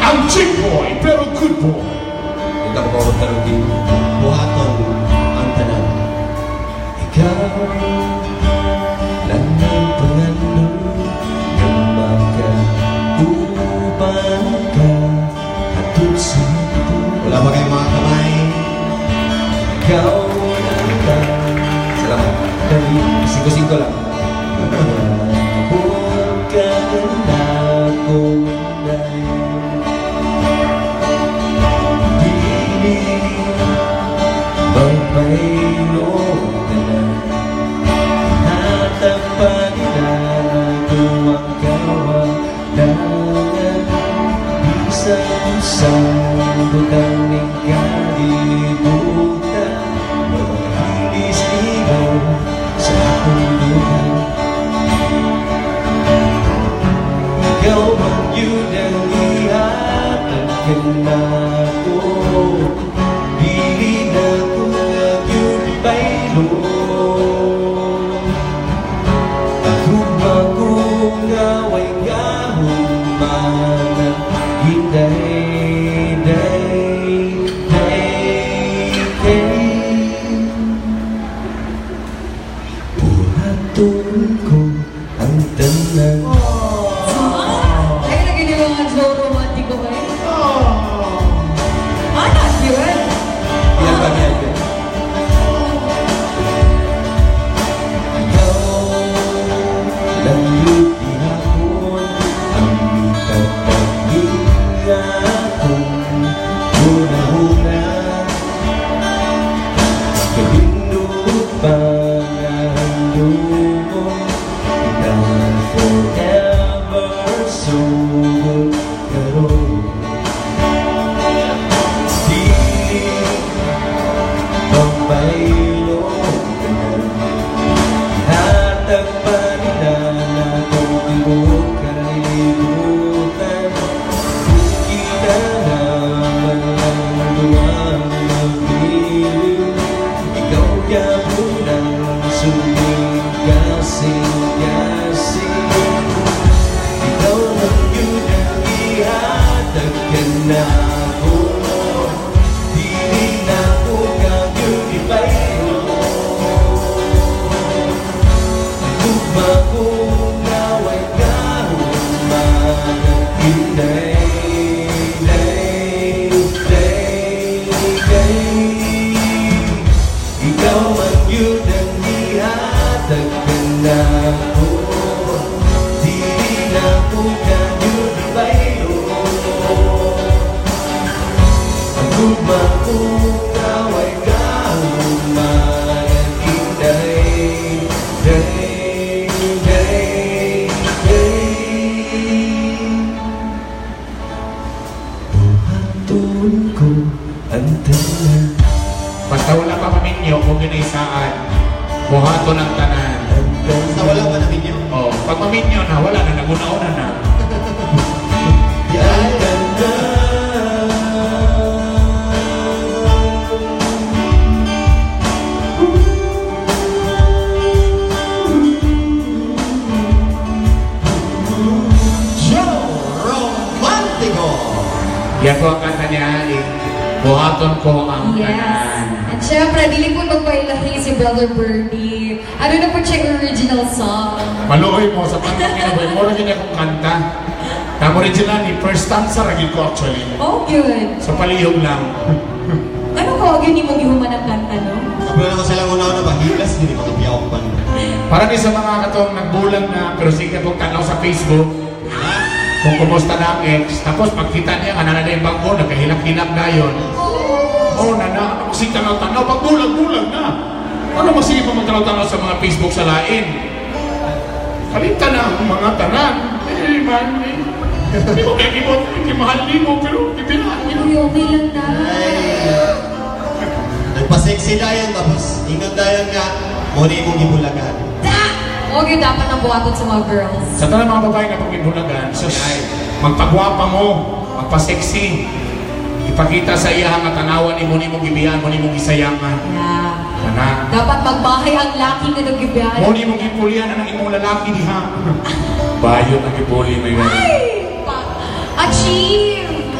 Ang chick boy, pero good boy. Ikaw ko karoon buhaton ang tanan. Ikaw lang ang pangano nga makauban ka hatod sa Wala ba kayong mga kamay? Ikaw lang ang. Salamat. Dali, singko-singko lang. Huwag ka na kung Dili magpahilo ka na. Hatag pa nila ko ang kawalangan. Bisan sa butang ng kalibutan, mga hilis ligaw sa akong duhan. Ikaw man yun ang ihatag ka na ko. Dili na ko nga yun baylo. Gihapon ang sunding kasing-kasing. Ikaw lang yun ang ihatag ka na ako. Dili na ko kagyud ibaylo. Gugma ko naway kahuman ang inday. Day, day, day. Ikaw ang yun ang ihatag ka na ako. Dili na ko kagyud ibaylo. Ang gugma ko naway kahuman ang inday. Day, day, day. Buhaton ko ang tanan. Basta wala pa paminyo, kung ginaisaan, buhaton ang tanan. Basta wala pa na minyo. Oh, pag paminyo na, wala na, naguna-una na. Ang tanan. Joe Romantico! Yan po ang kanta niya, eh, buhaton ko ang Yes. tanan. At syempre, dili po magpailahi si Brother Bernie. Ano na po siya yung original song? Maluoy mo sa pagkakita kinabuhi, mura yun akong kanta. Tamo original ni first stanza ra gyud ko actually. Oh, good. So palihog lang. Ano ko, yun yung magihuman ang kanta, no? Kapag na ko silang una-una ba, hilas din mga biyaw pa nila. Para ni sa mga katong nagbulag na pero sige pong tanaw sa Facebook, kung kumusta na ang ex, tapos pagkita niya, nga na na yung bangko, nagkahilak-hilak na yun. Oh, nana, ano kasi tanaw-tanaw, pag bulag-bulag na. Ano masige pa magtanaw-tanaw sa mga Facebook sa lain? Kalimtan na ang mga tanan. Eh, man, eh. Hindi mo kaya kibot, hindi mahal ni mo, pero ipinahan niyo. Uy, okay lang na. Nagpa-sexy dayon, tapos ingon dayon nga, muna imong gibulagan. Da! Okay, dapat ang buhaton sa mga girls. Sa tanan mga babae nga pagibulagan, sus, magpagwapa mo, magpa-sexy. Ipakita sa iya nga tanawan ni mo ni mong gibiyan, mo ni mong gisayangan. Yeah. Kana. Dapat magbahay ang laki nga naggibiyan. Mo ni mong gipulian ang imong lalaki diha. Bayot ang gipuli may gani. Ay! Achieve!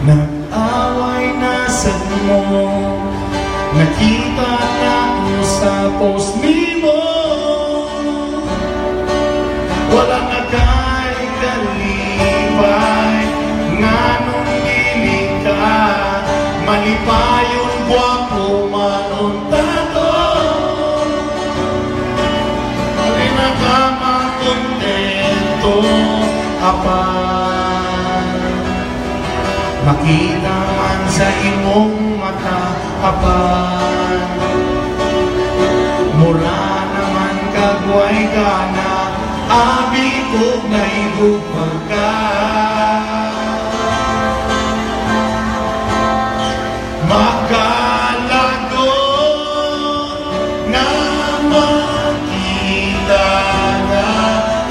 Nag-away na sad mo, nakita na ko sa post nimo. Wala na kay kalipay, nganong dili ka malipayon, gwapo man unta to. Dili na ka makontento apan makita man sa imong mata apan mura naman kagway ka na, abi ko naigugma ka. Makalagot na makita nga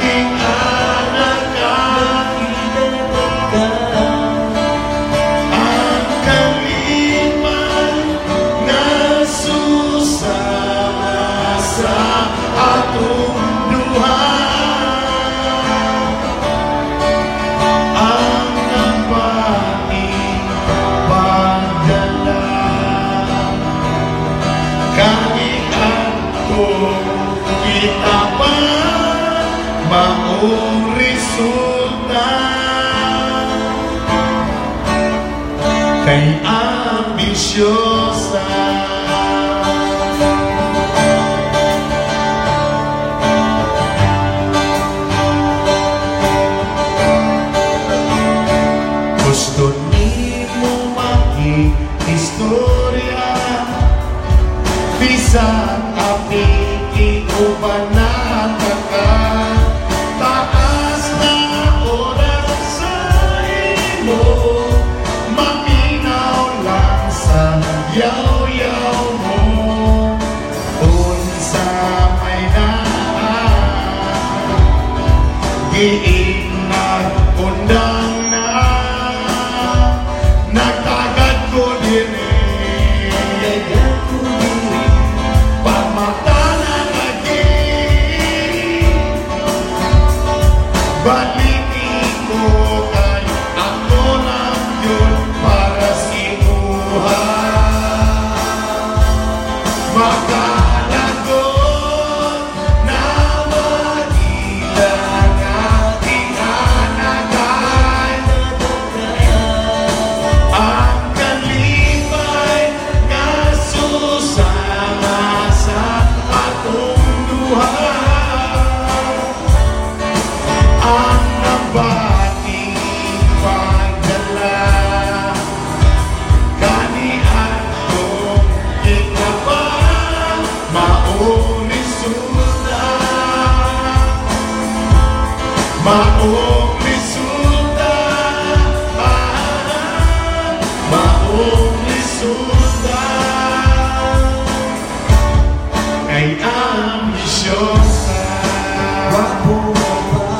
ing-anak ka. Ang kalipay na susama sa atong duha. Ang napati pagdala kami atong kita pa maong resulta. Kay ambisyosa. Gusto nimo maki-istorya, bisan apiki uban na ka. Taas na oras sa imo, maminaw lang sa yaw-yaw mo. Unsa may naa, giingnan undang na. Nagtagad ko Maong lisuda, maong lisuda, kay ambisyosa. Gwapo ang papa.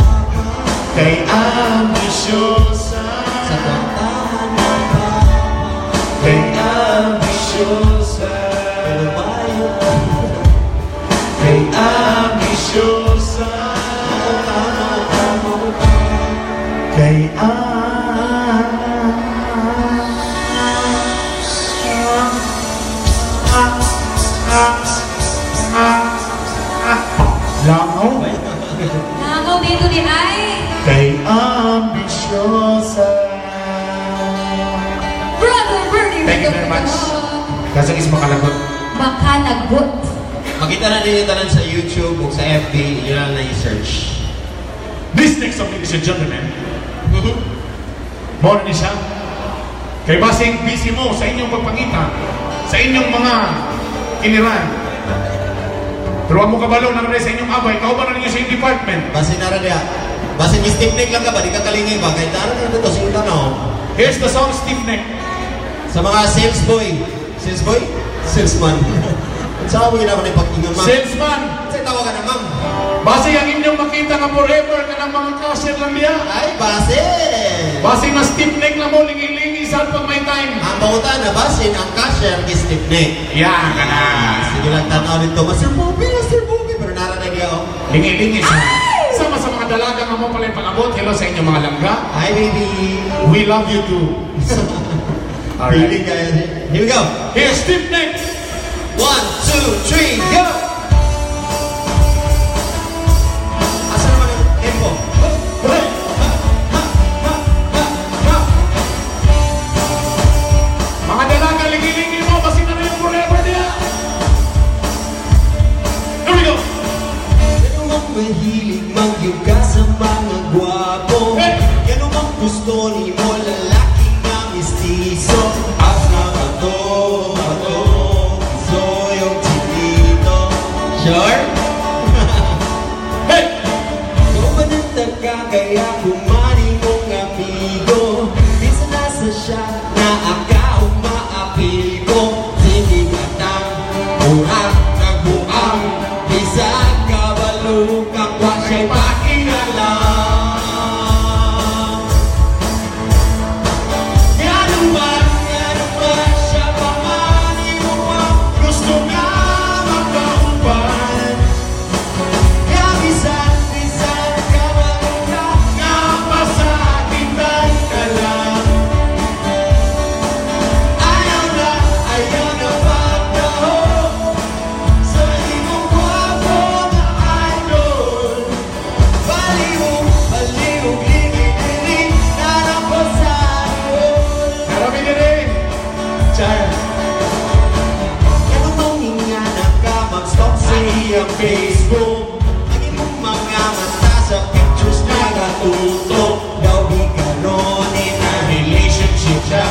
Kay ambisyosa. Sa kwartahan ng papa. Kay ambisyosa. Pero mayo. Kay ambisyosa. Kay Langaw. Langaw dito ni Ay. Kay ambisyosa. Brother Bernie. Thank you very much. Kasi is makalagot. Makalagot. Makita na ninyo tanan sa YouTube o sa FB, yun lang na i-search. This next song, ladies and gentlemen, mao ni siya. Kay basing busy mo sa inyong pagpangita, sa inyong mga kiniran. Pero wag mo kabalo na sa inyong abay, kauban na ninyo sa inyong department. Basin na rin. Basin stiff neck lang ka ba? Di ka kalingay ba? Kahit ano na ito, sige na, no? Here's the song, Stiff Neck. Sa mga sales boy. Sales boy? Salesman. Saan mo ginagawa na pag-ingon, ma'am? Salesman, Sa tawagan na, ma'am. base ang inyong makita nga forever ka ng mga cashier lang niya. Ay, basin! Base nga stiff neck lang mo, lingi-lingi saan pag may time. Ang pangutan na basin, ang cashier is stiff neck. Yan ka na. Sige lang, tanaw dito. Master Bobby, Master Bobby. Pero nara na niya, oh. Lingi-lingi sa. Sama sa mga dalaga nga mo pala yung pangabot. Hello sa inyong mga langga. Hi, baby. We love you too. Alright. Really, guys. Here we go. Here's stiff neck. One, two, three, go! Asa naman ang tempo? Hey! Ha, ha, ha, ha, ha. Mga dalaga, lingi-lingi mo. Basin na yung forever niya. Here we go. Yan ang mahilig magyuga sa mga gwapo. Hey! Yan ang gusto ni mo, lalaki nga mistiso. Asa ka to, to, so yung chinito. Sure? Hey! Kumananta ka kaya kumani mong amigo. Minsan nasa siya na akaw maapil ko. Sige katang urang nagbuang. Bisag kabalo ka kwa siya'y pakingalam. Nga naman siya pa man imo ang Gusto nga magkauban. Nga bisan, bisan ka ka. Nga masakitan ka lang. Ayaw na pagdahog sa imong gwapo na idol. Baliw, baliw, ligi-ligi, narapasan. Karami din eh. Char. Ano bang ingana ka mag-stalk sa iyang Facebook? Ang imong mga mata sa pictures nakatutok. Daw di karon na Relationship siya.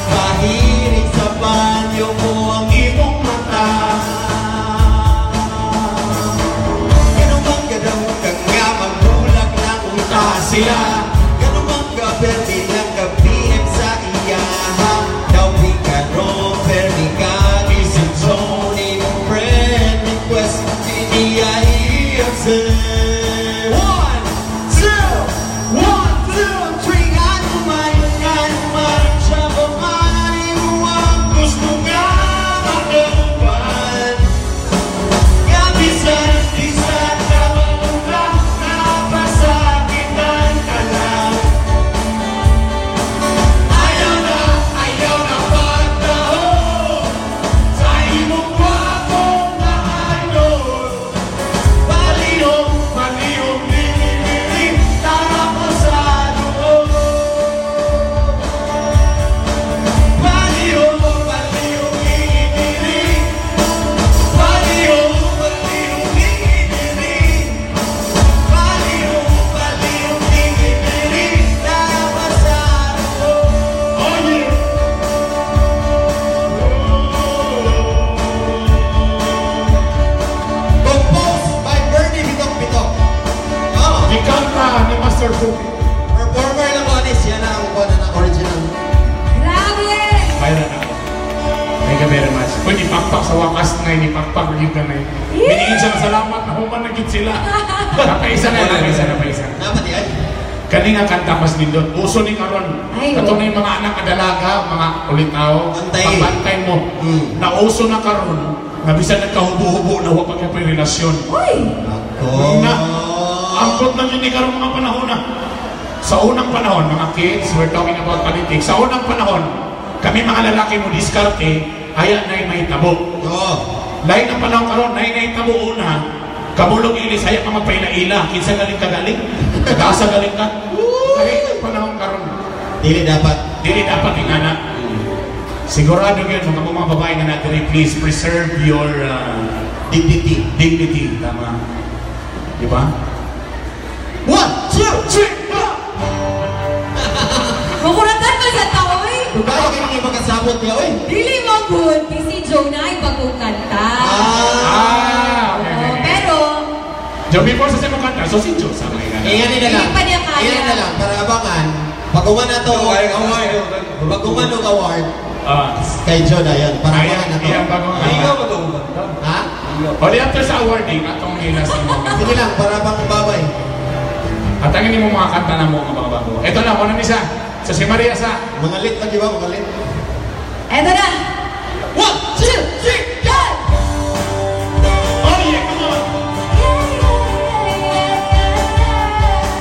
pahirig sa banyo mo ang Imong mata. Gano bang gadaw ka nga magbulag ng unta Sila. Gano bang ka-perdi lang ka PM sa iyaha? Daw di karon perdi ka isip zone imong friend request di niya i-accept. One, two, one, two, three. Ano man siya pa man imo ang Gusto nga magkauban. Nga bisan, bisan ka Nga masakitan ka lang. Uy, nipakpak sa wakas na, nipakpak na ka na. Binigyan siya ng salamat na human na gid sila. Napaisa na, napaisa, napaisa. Dapat yan. Kani nga kanta mas nindot. Uso ni karon. Ay, Kato oh. na yung mga anak kadalaga, mga ulitaw. Bantay. Pagbantay mo. Nauso na karon. Nga bisan nagkahubo-hubo na wa pa kay relasyon. Uy! Ako. Na, angkot na yun ni karon mga panahon na. Sa unang panahon, mga kids, we're talking about politics. Sa unang panahon, kami mga lalaki mo diskarte, aya na may tabo. Oo. Lain ang panahon karon, nay nay tabo una. Kabulog ilis, aya ka magpaila-ila. Kinsa galing ka galing? Kasa galing ka? Lain ang panahon karon. Dili dapat. Dili dapat ingana. Sigurado yun, mga babae nga natin, please preserve your Dignity. dignity. Tama. Di ba? One, two, three, four! Makuratan ba sa tao eh? Kaya kayo hindi magkasabot niya, oy. Dili mo good kasi si Jonah ay bagong kanta. Ah! Ah! Okay, Oo, okay. pero, Joe, before sa simo kanta, so si Joe sa mga Iyan na lang. Hindi pa niya kaya. Iyan na lang, para abangan. Pag umana to, pag umano award, kay John na yan. Para Ayan, abangan na to. ayan, bagong Ikaw ba ito kanta? Ha? O di after sa awarding, atong ilas ni mo. Sige lang, para bang babay. At ang mo mga kanta na mo mga bago. Ito na, muna ni sa. Sa si Maria sa. Mga lit lagi ba? Mga lit. eto na. One, two, three, go! Oh yeah, come on!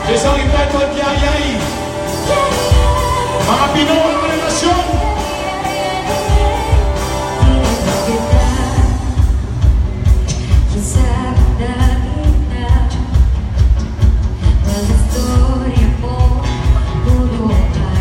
The song entitled Yayay. Mga Pinoy ang relasyon. Mga storya mo, puro ka.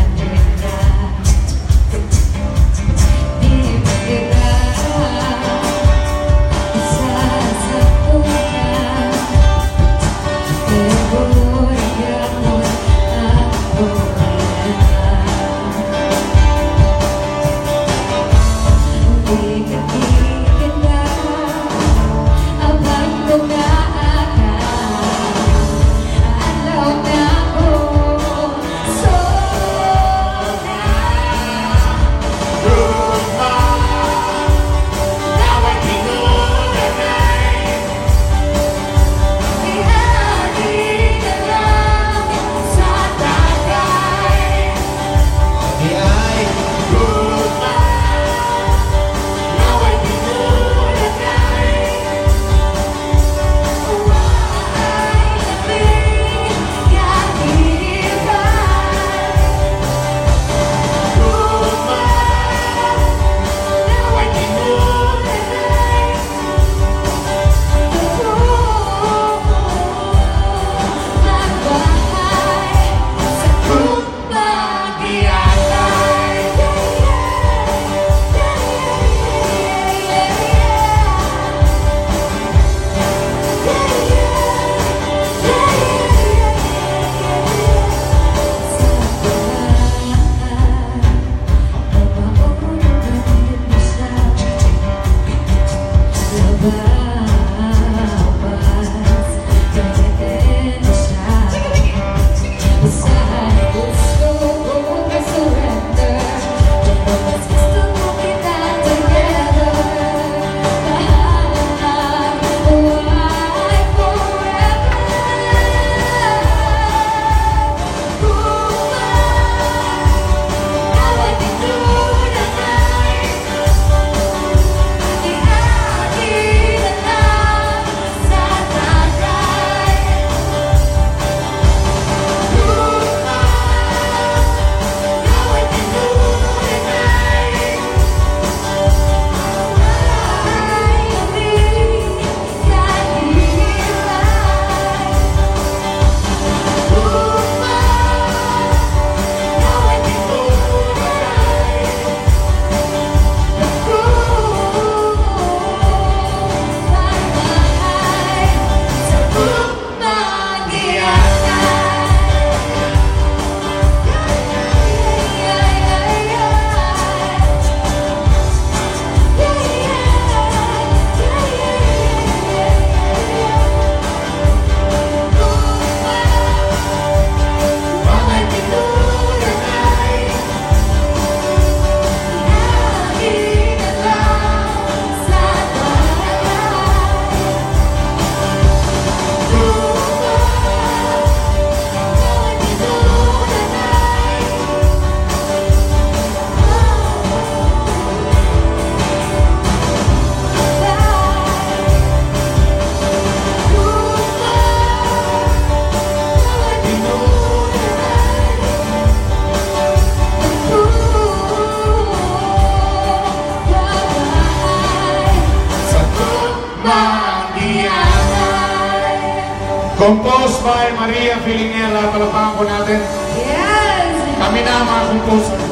Composed by Maria Filingera. Palakpakan po natin. Yes! Kami na ang mga composer.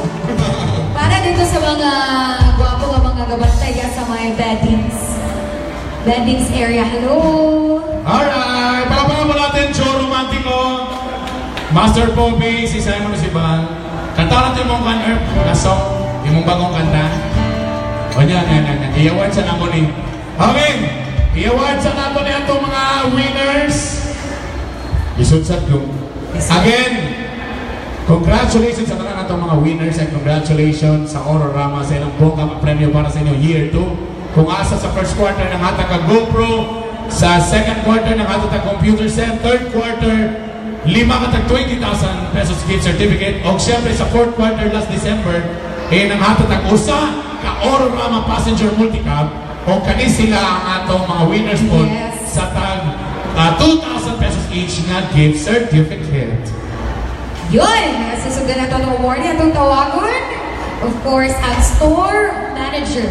Para dito sa mga gwapo nga mga gabantay sa mga beddings. Beddings area. Hello! Alright! Palakpakan po natin, Joe Romantico, Master Poppy, si Simon Sibal. Kanta natin mong kan na song, yung mong bagong kanta. O yan, yan, yan, yan. I-award sa namo ni. Okay! I-award sa nato ni atong mga winners. Isod sa ko. Again, congratulations sa tanan atong mga winners and congratulations sa Aurorama sa ilang bongga premyo para sa inyo year 2. Kung asa sa first quarter ng hatag ka GoPro, sa second quarter ng hatag ka computer set, third quarter, lima ka tag 20,000 pesos gift certificate, o siyempre sa fourth quarter last December, eh nang hatag tag usa ka Aurorama passenger multicab, o kani sila ang atong mga winners po sa tag 2,000 pesos each nga gift certificate. Yun! Susundan na ito ng award atong tawagon. Of course, ang store manager.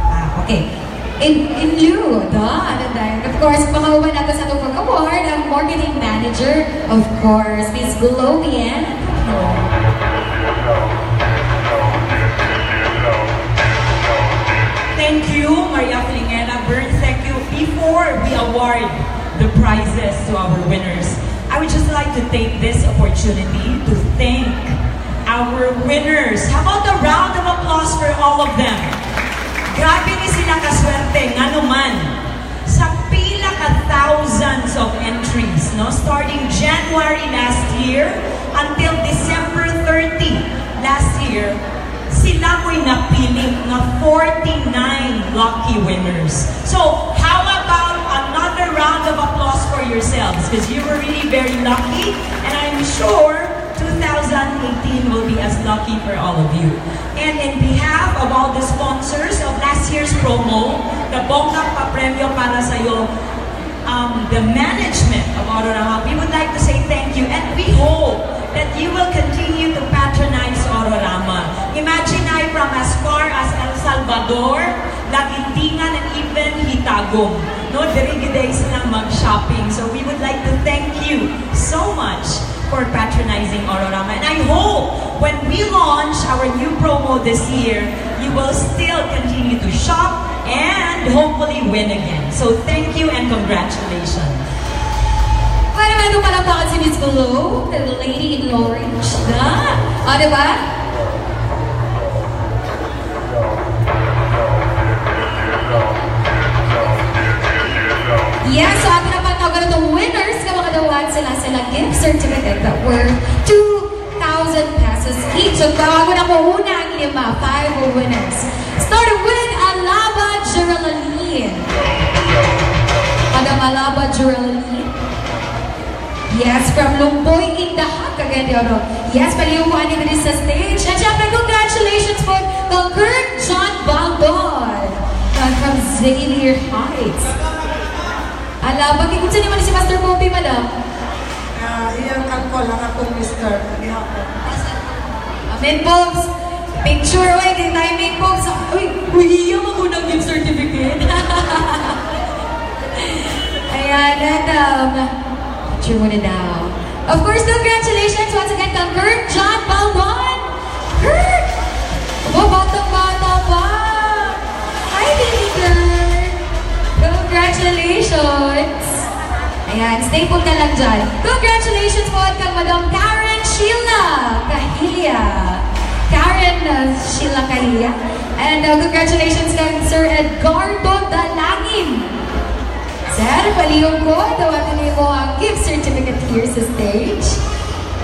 Ah, okay. In lieu, da, ano dahil. Of course, makauban natin sa atong pag-award ang marketing manager, of course, Miss Glowian. Thank you, Maria Filingera. Bern, thank you. Before we award the prizes to our winners, I would just like to take this opportunity to thank our winners. How about a round of applause for all of them? Grabe ni sila kaswerte, nga naman, sa pila ka thousands of entries, no? Starting January last year until December 30 last year, sila mo'y napili na 49 lucky winners. So, how about another round of applause for yourselves? Because you were really very lucky, and I'm sure 2018 will be as lucky for all of you. And in behalf of all the sponsors of last year's promo, the Bongga Papremyo para sa'yo, the management of Aurorama, we would like to say thank you, and we hope that you will continue to patronize Aurorama. Imagine I from as far as El Salvador, Laguindingan, and even Hitagum. No, diri gyud sila mag-shopping. So we would like to thank you so much for patronizing Aurorama. And I hope when we launch our new promo this year, you will still continue to shop and hopefully win again. So thank you and congratulations. Para naman itong palakpakan si Miss Glow, the lady in orange na. O, diba? Yes, so ato na patawagan itong winners na makadawat sila gift certificate that worth 2,000 pesos each. So tawagan ako una ang lima, 5 winners. Start with Alaba Geraldine. Madam Alaba Geraldine. Yes, from Lumboy in the Hut, Cagayan de Oro. Yes, paliyuan ni diri sa stage. At syempre, congratulations po kay Kurt John Baldon from Xavier Heights. Alaba, kung sino man si Master Bobby, madam? Iyang angkol ang akong mister. Amen, Bobs. Picture, uy, di timing, Bobs. Uy, uy, iya mo ng gift certificate. Ayan, and picture muna daw. Of course, congratulations once again kang Kurt John Baldon. Kurt! Oh, batang-bata pa! Hi, baby girl! Congratulations! Ayan, stay put na lang dyan. Congratulations po at kang Madam Karen Sheila Cahilia. Karen Sheila Cahilia. And congratulations kang Sir Edgardo Dalangin. Sir, palihog ko. Dawatin niyo mo ang gift certificate here sa stage.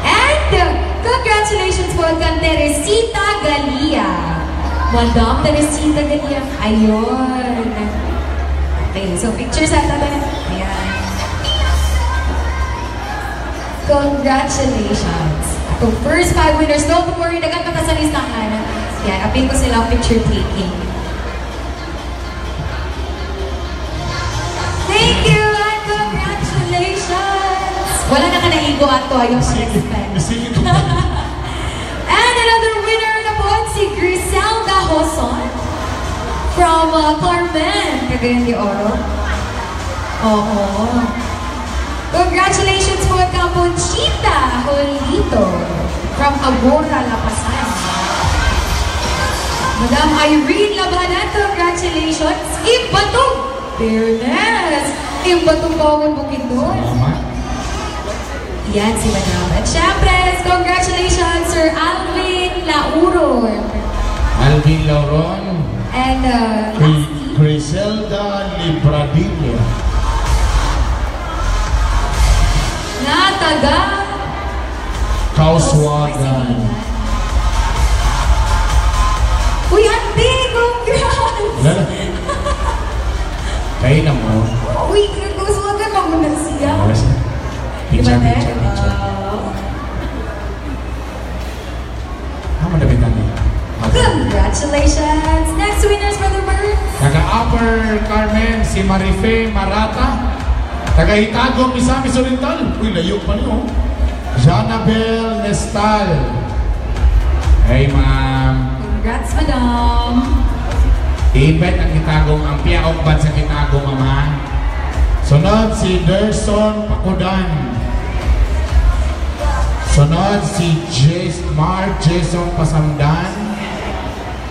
And congratulations po kang Teresita Galia. Madam Teresita Galia. Ayun. Okay, so pictures at ayan. Congratulations. Atong first 5 winners. Don't worry, dagan pa ta sa listahan. Yan, apil ko sila picture taking. Thank you and congratulations! Wala na ka naigo ato, ayaw pa nag-spend. And another winner na po, si Griselda Hoson from Carmen, Cagayan de Oro. Oo. Congratulations po ka Conchita Jolito from Agora, Lapasan. Madam Irene Labanan, congratulations. Imbatong! Fairness! Imbatong Bawon Bukidnon. Salamat. Yan si Madam. At syempre, congratulations, Sir Alvin Lauron. Alvin Lauron. And lastly, Griselda Libradilla. Na taga Kauswagan. Uy, ate! Congrats! Wala na. Kayo na mo. Uy, kauswagan mo na siya. Wala siya. Picture, Diba, te? picture, picture. Wow. Ah, malapit na niya. Okay. Congratulations! Next winners, Brother Birds! Taga Upper Carmen, si Marife Marata. Taga Hitago, Misamis Oriental. Uy, layo pa niyo. Janabel Nestal. Hey, ma'am. Congrats, madam! I-invite ang Gitagong, ang piyaong ban sa Gitagong, mama. Sunod, si Derson Pakudan. Sunod, si Jace, Mark Jason Pasamdan.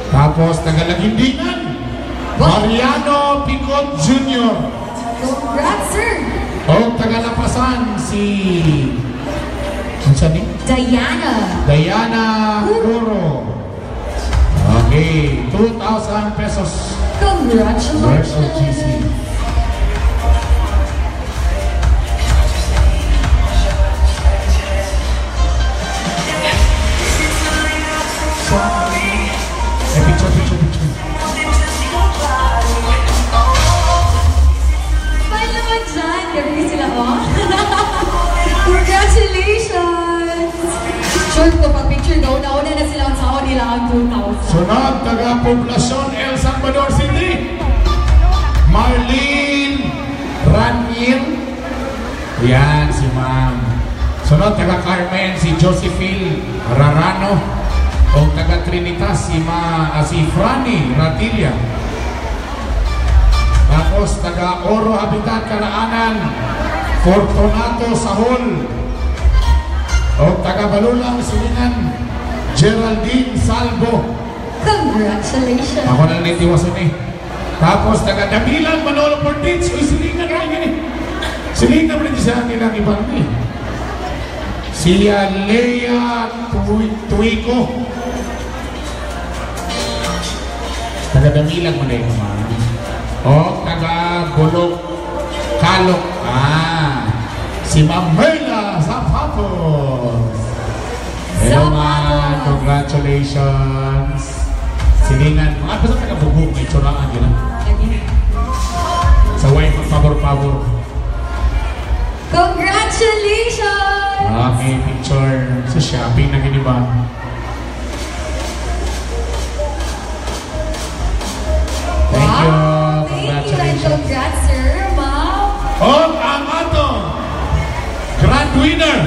Tapos, taga-Lagindingan, Mariano Picot Jr. Congrats, sir! O taga-Lapasan, si... Ano ni? Diana! Diana Curo. Okay, 2,000 pesos. Congratulations! Worth of GC. Eh, picture, picture, picture. Smile naman dyan! Gabi sila, oh! Congratulations! Sure ko, pag picture daw, nauna na sila sa nila ang 2,000. Sunod, taga Poblacion, El Salvador City. Marlene Raniel. Yan, si ma'am. Sunod, taga Carmen, si Josephine Rarano. O taga Trinitas, si Franny Ratilla. Tapos, taga Oro Habitat, Karaanan, Fortunato Sahol. O taga Balulang, Silingan, Geraldine Salvo. Congratulations! Ako na lang nitiwason eh. Tapos, taga Dabilan, Manolo Portich. Uy, silingan na gini. Silingan mo rin siya ang ilang ibang eh. Si Lea Tuico. Taga Damilag mo na yun, ma'am. O, taga Bulok Kalok. Ah, si Ma'am Merla Zapatos. Hello, ma'am. Zapatos. Congratulations. Silingan. Mga basta taga Bugong, may tsuraan yun. Ah. Sa way, pabor-pabor. Congratulations! Okay, picture. Sa shopping na gini ba? Thank you. Wow, thank you and Congratulations. congrats, sir, ma'am. Og ang atong grand winner.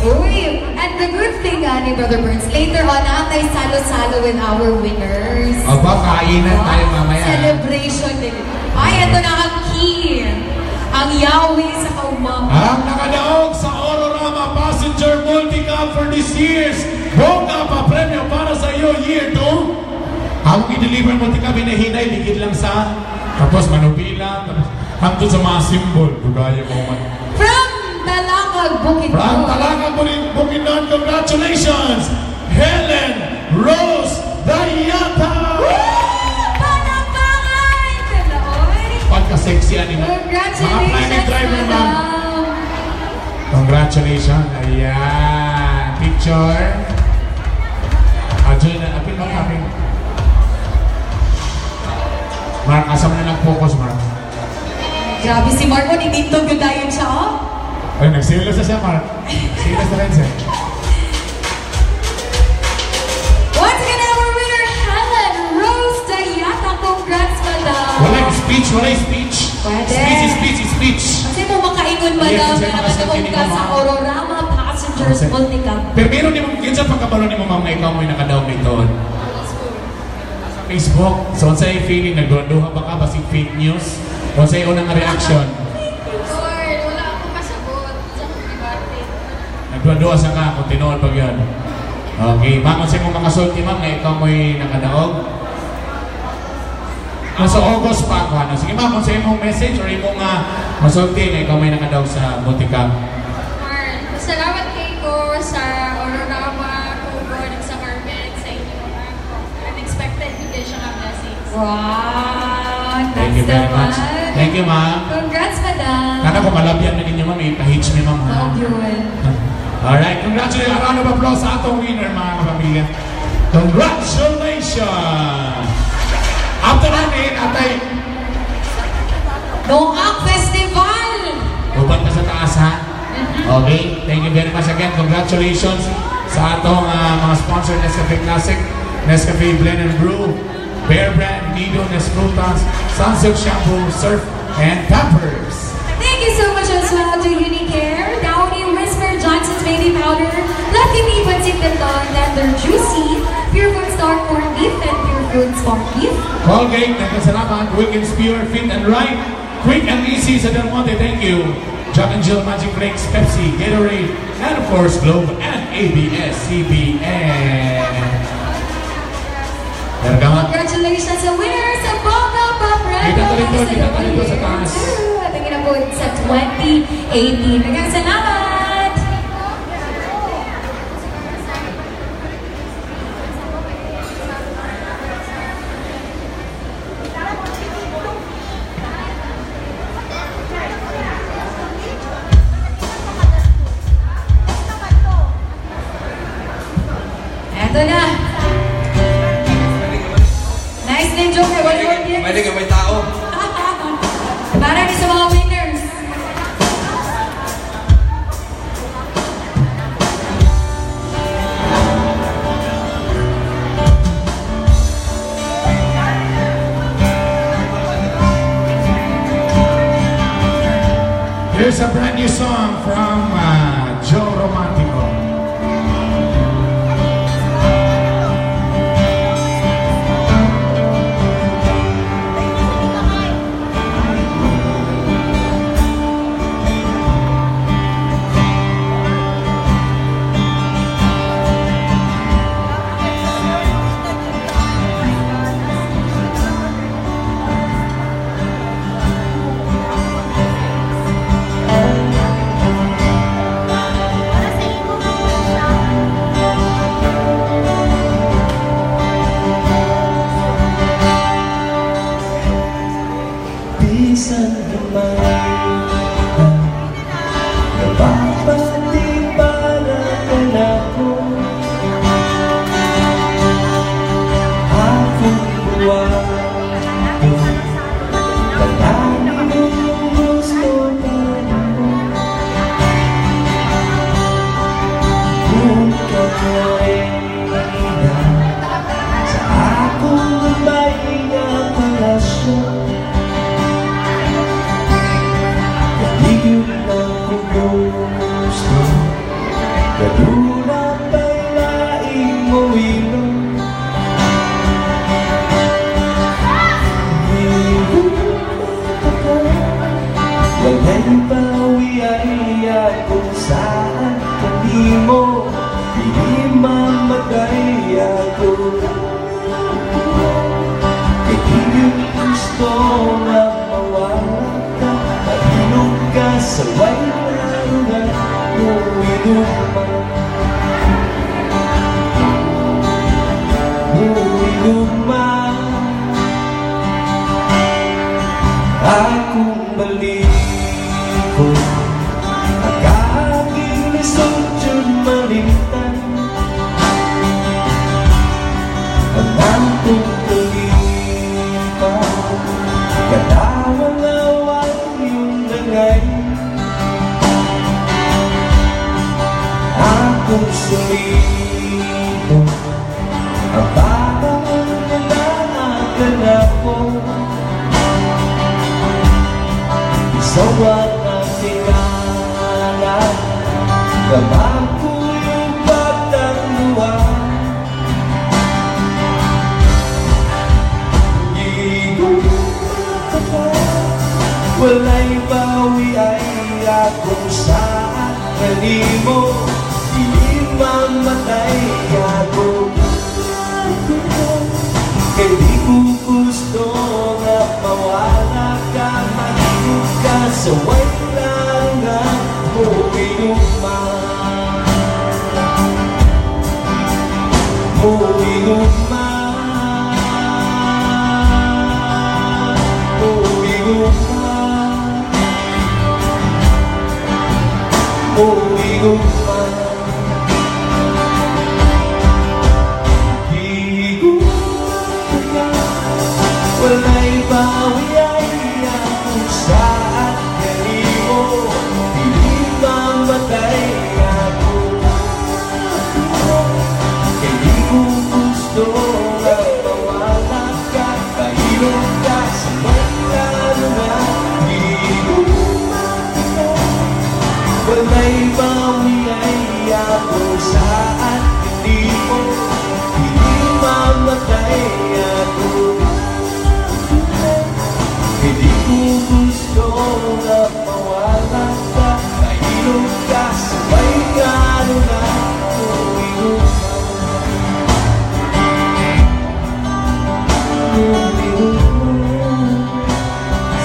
Uy, and the good thing, ani Brother Burns, later on, natay salo-salo with our winners. Aba, kainan tayo mamaya. Celebration din. Ay, ito na ang key. Ang Yahweh sa kaumama. Ang nakadaog sa Ororama Passenger Multicab for this year's Bongga pa premyo para sa iyo year 2. Ang i-deliver multicab, hinahinay, ligid lang sa tapos manubila, tapos hangtod sa mga symbol. Dugaya mo man. From Talakag, Bukidnon. From Talakag, Bukidnon, congratulations! Helen Rose Dayata! Palakpakan! Kalaoy! Pagka-sexy ani mo. Mga Congratulations, private driver, ma'am. madam. Congratulations. Ayan. Picture. Join na. Apil, Mark. Apil. Mark, asa mo na lang focus, Mark? Grabe si Mark, oh, nitintog yun dayon siya, oh. Ay, nagsilos na siya, Mark. Silos na rin siya. Once again, our winner, Helen Rose Dayata. Congrats, madam. Wala speech, wala speech. Pwede. Speech, speech, speech. Kasi mo makaingon, madam, Yes, kasi na makasabi nakadaog ni ka ma'am. sa Ororama Passengers Kasi- Multicab. Pero meron ni mo, kinsa pagkabalo ni mo, ma'am, nga ikaw mo'y nakadaog nito. Facebook. So, unsay feeling, nagduha ba ka, basig fake news? Unsay unang reaction? Lord, wala akong kasabot sa akong debate. Nagduha sa ka, kung tinuod pag yun. Okay, ma'am, unsay mo makasulti, ma'am, nga ikaw mo'y nakadaog? Ah, so August pa ako, ano? Sige, ma'am, unsay imong message or imong masulti nga ikaw mo'y nakadaog sa Multicap? Marl, salamat kay ko sa Aurorama, Kugon, at sa Carmen, sa inyo. Unexpected bigay siya ka blessings. Wow! Thank you very much. Thank you, ma'am. Congrats, madam. Kana ko malabyan na ninyo, ma'am, ipa-hitch mi, ma'am, ha? Love yun. Alright, congratulations. A round of applause sa atong winner, mga kapamilya. Congratulations! After natin, atay, Dongak Festival! uban ka sa taas, ha? Okay, thank you very much again. Congratulations sa atong mga sponsor, Nescafe Classic, Nescafe Blend and Brew, Bear Brand, Nido, Nesfrutas, Sunsilk Shampoo, Surf, and Pampers. Thank you so much as well to Unicare, Downy Whisper, Johnson's Baby Powder, Lucky Me Pancit Canton, Tender Juicy, Pure Foods Dark Corned Beef, and Pure Foods Corned Beef. Colgate, nagpasalamat. Wilkins Pure, Fit and Right. Quick and Easy sa Del Monte, thank you. Jack and Jill Magic Flakes, Pepsi, Gatorade, and of course, Globe and ABS-CBN. Bergama. Congratulations sa winners sa Bongga Papreno! Kita to rito, kita to rito sa taas. At ang inabot sa 2018. Daghang salamat! Eto na! Nice name, Joker. One more gift. Pwede ka may tao. Para ni sa mga winners. Here's a brand new song from Joe Romantico. Bisan gamay na napapati para kanako. Akong buwato, tanan mong gusto pa mo. Kung kakoy na sa akong gamay nga palasyo, Kaligid na kung gusto, kaduna pa'y laing mo ilo. Ako, walay bawi ay kung saan kanimo, di mamatay ako. Kay di gusto nga mawala ka, mahilom ka sa way nga muiluma. Muiluma. Akong balikon, ang aking lisod yun malimtan. Ang akong kalipan, katawang-awang yung nangay. Akong sulibon, ang bagong nanakan ako. Isawat na tingala, gamang ko yung pagtangluan. kanimo, dili mamatay ako. Kay di ko gusto nga mawala ka, mahilom ka sa way klaro nga muinuma. Muinuma. Muinuma. Muinuma. Wala'y bawi ay akong saad kanimo, dili mamatay ako. Kay di ko gusto nga mawala ka, kahilom ka sa may klaro nga di ko mamatay. Wala'y bawi ay akong saad kanimo, dili mamatay ako. Hindi ko gusto na mawala ka, kahilom ka sa may klaro na umiinom.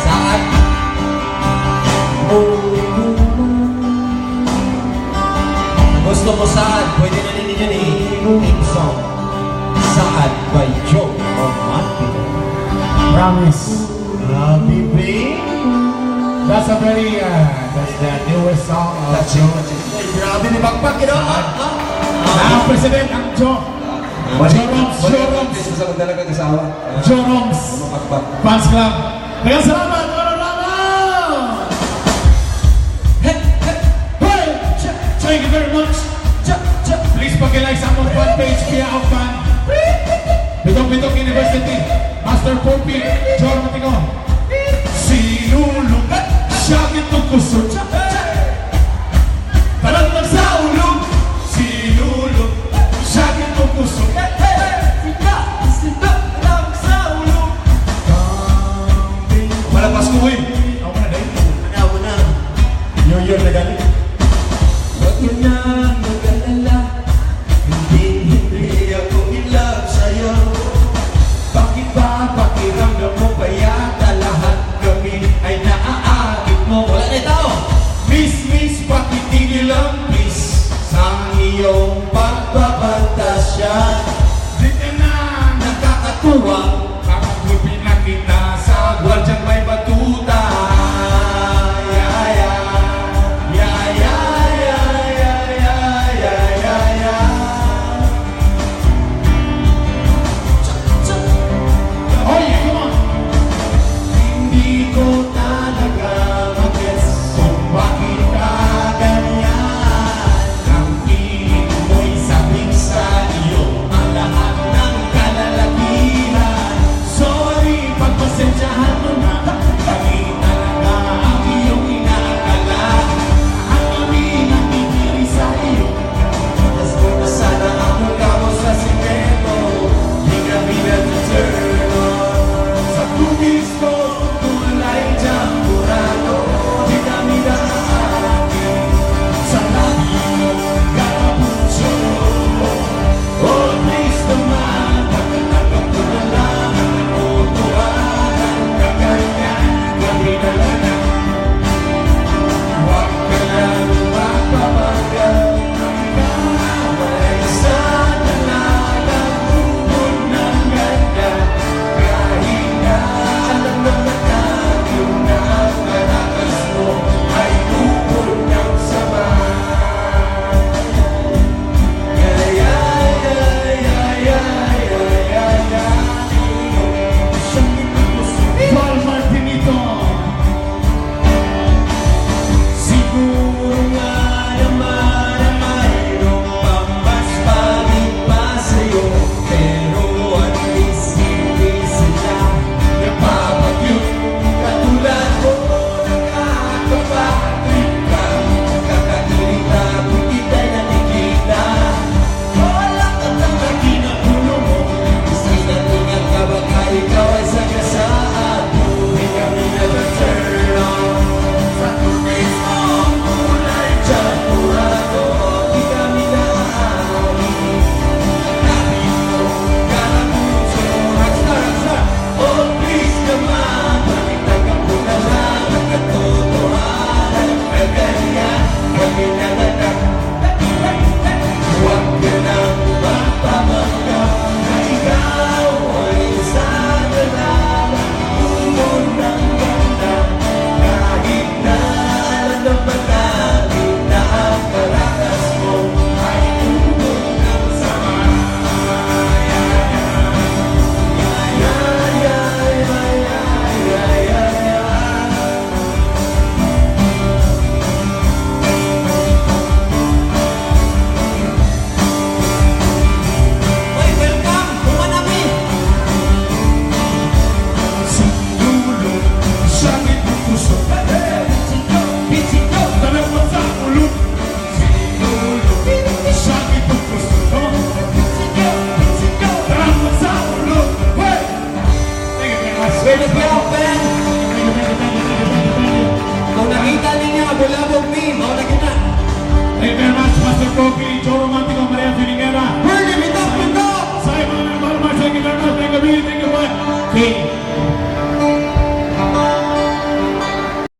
Saan? Gusto mo saan? Pwede na ninyo ni theme song. Saad by Joe Romantico. Promise. Grabe, babe. That's a very, that's the newest song of Touching, touching. Ay, grabe ni Bakbak, you know? Ang President, ang Joe. Joroms, Joroms, Sa magdala kang asawa. Joroms Bakbak. Fans Club. Maraming salamat, Ororama! Hey! Thank you very much. Please pag-like sa among fan page, Pia Fan. Bitong Bitong University, Master Poppy, Joe Romantico. Sinulog, siya itong kusog. Talanglag sa ulog, sinulog, siya itong kusog. Wala Pasko, uy. Ako na, day. Ano na? New Year na gani. Huwag ka na mag-alala, hindi ako in love sa'yo. Bakit ba pakiramdam mo pa yata lahat kami ay naaakit mo? Wala na yung tao. Miss, miss, pakitigil ang please sa iyong pagbabantasya. Di ka na Nakakatuwa, Kakagulpi na kita sa gwardyang may batuta. Ya, ya, ya, ya, ya, ya, ya, ya, ya, ya. Oh yeah, come on. Hindi ko talaga mag-guess kung bakit ka ganyan. Ang feeling mo'y sabik sa iyo ang lahat ng kalalakihan. 21K.